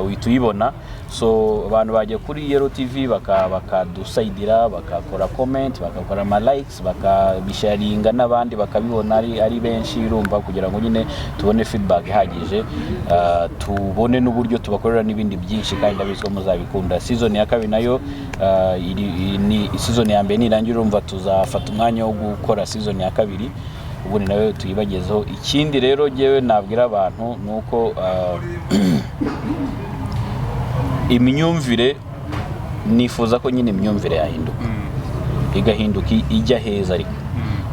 uhita uyibona. So abantu bajya kuri Yellow TV bakadusayidira, bakakora comment, bagakora ama likes, bakabisharinga n'abandi bakabibona ari benshi, urumva, kugira ngo nyine tubone feedback ihagije, tubone n'uburyo tubakorera n'ibindi byinshi, kandi ndabizi ko muzabikunda. Season ya kabiri nayo ni season ya mbere nirangira, urumva tuzafata umwanya wo gukora season ya kabiri, ubundi nayo tuyibagezeho. Ikindi rero jyewe nabwira abantu ni uko imyumvire, nifuza ko nyine imyumvire yahinduka, igahinduka ijya heza, ariko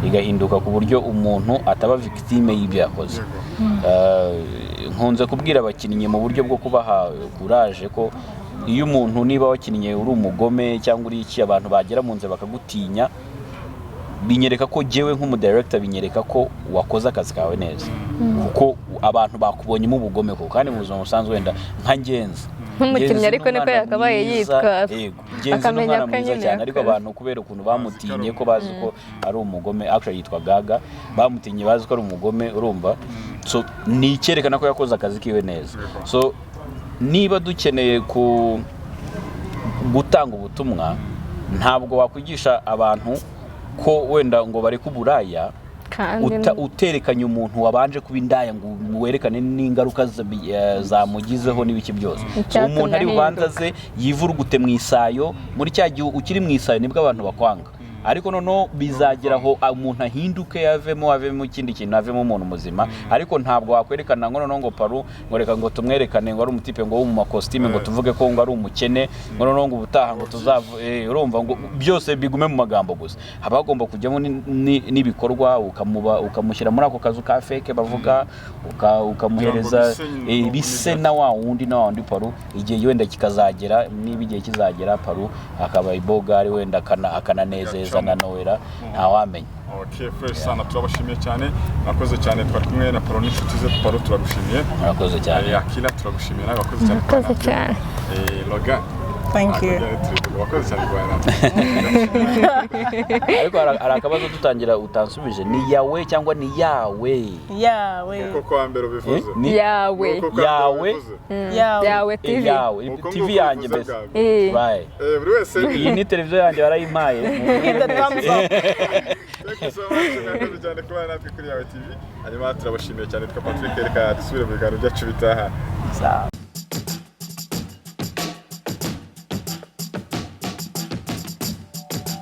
igahinduka ku buryo umuntu ataba victime y'ibyo yakoze. Nkunze kubwira abakinnyi mu buryo bwo kubaha courage ko iyo umuntu, niba wakinnye uri umugome cyangwa uri iki, abantu bagera mu nzira bakagutinya, binyereka ko jyewe nk'umudirector, binyereka ko wakoze akazi kawe neza, kuko abantu bakubonyemo ubugome koko. Kandi mu buzima busanzwe wenda nka Ngenzi, Nk'umukinnyi Ngenzi ni ariko niko umwana yakabaye mwiza, yitwara. Yego, Ngenzi ni Akamenya umwana ko mwiza nyine cyane, ariko yakoze. abantu kubera ukuntu bamutinye ko bazi ko ari umugome, actually yitwa Gaga, bamutinye bazi ko ari umugome, urumva. So ni icyerekana ko yakoze akazi kiwe neza. So niba dukeneye ku gutanga ubutumwa, ntabwo wakwigisha abantu ko wenda ngo bareke uburaya kandi uterekanye umuntu wabanje kuba indaya ngo werekane n'ingaruka zamugizeho n'ibiki byose. So, Icyatumye umuntu ari bubanza ahinduka. ze yivurugute mu isayo, muri cya gihe ukiri mu isayo nibwo abantu bakwanga. Ariko noneho bizagera aho umuntu ahinduke, avemo ikindi kintu, avemo umuntu muzima. Ariko ntabwo wakwerekana ngo noneho ngo Paru, ngo reka ngo tumwerekane ngo ari umutipe ngo wo mu makositime, ngo tuvuge ko ngo ari umukene, ngo noneho ngo ubutaha ngo tuzavu urumva ngo byose bigume mu magambo gusa. Haba hagomba kujyamo n'ibikorwa, ukamushyira muri ako kazu ka fake bavuga, ukamuhereza Kugira ngo bise bise na wa wundi Paru, igihe wenda kikazagera, niba igihe kizagera Paru akaba ibogari wenda akananezeza na Noella, ntawamenya. Okay, fresh sana, turabashimiye cyane, mwakoze cyane. Twari kumwe na Paro n'inshuti ze. Paro, turagushimiye. Murakoze cyane. Akila, turagushimiye nawe, wakoze cyane. Murakoze cyane. Logan. Thank you. Wakoze cyane kubana natwe. Ariko hari akabazo dutangira utansubije: ni yawe cyangwa ni yawe? Yawe. Uko kwa mbere ubivuze. Ni Yawe. Uko kwa mbere Yawe. ubivuze. Yawe. Yawe TV. Yawe Uko TV nguko yanjye ubivuze mbese. bwa mbere. Bye. Buri wese. Iyi ni televiziyo yanjye, barayimpaye. Hit the thumbs up. Thank you so much, mwakoze cyane kubana natwe kuri Yawe TV. Hanyuma turabashimiye cyane. Twa Patrick, reka dusubire mu biganiro byacu bitaha. Sawa.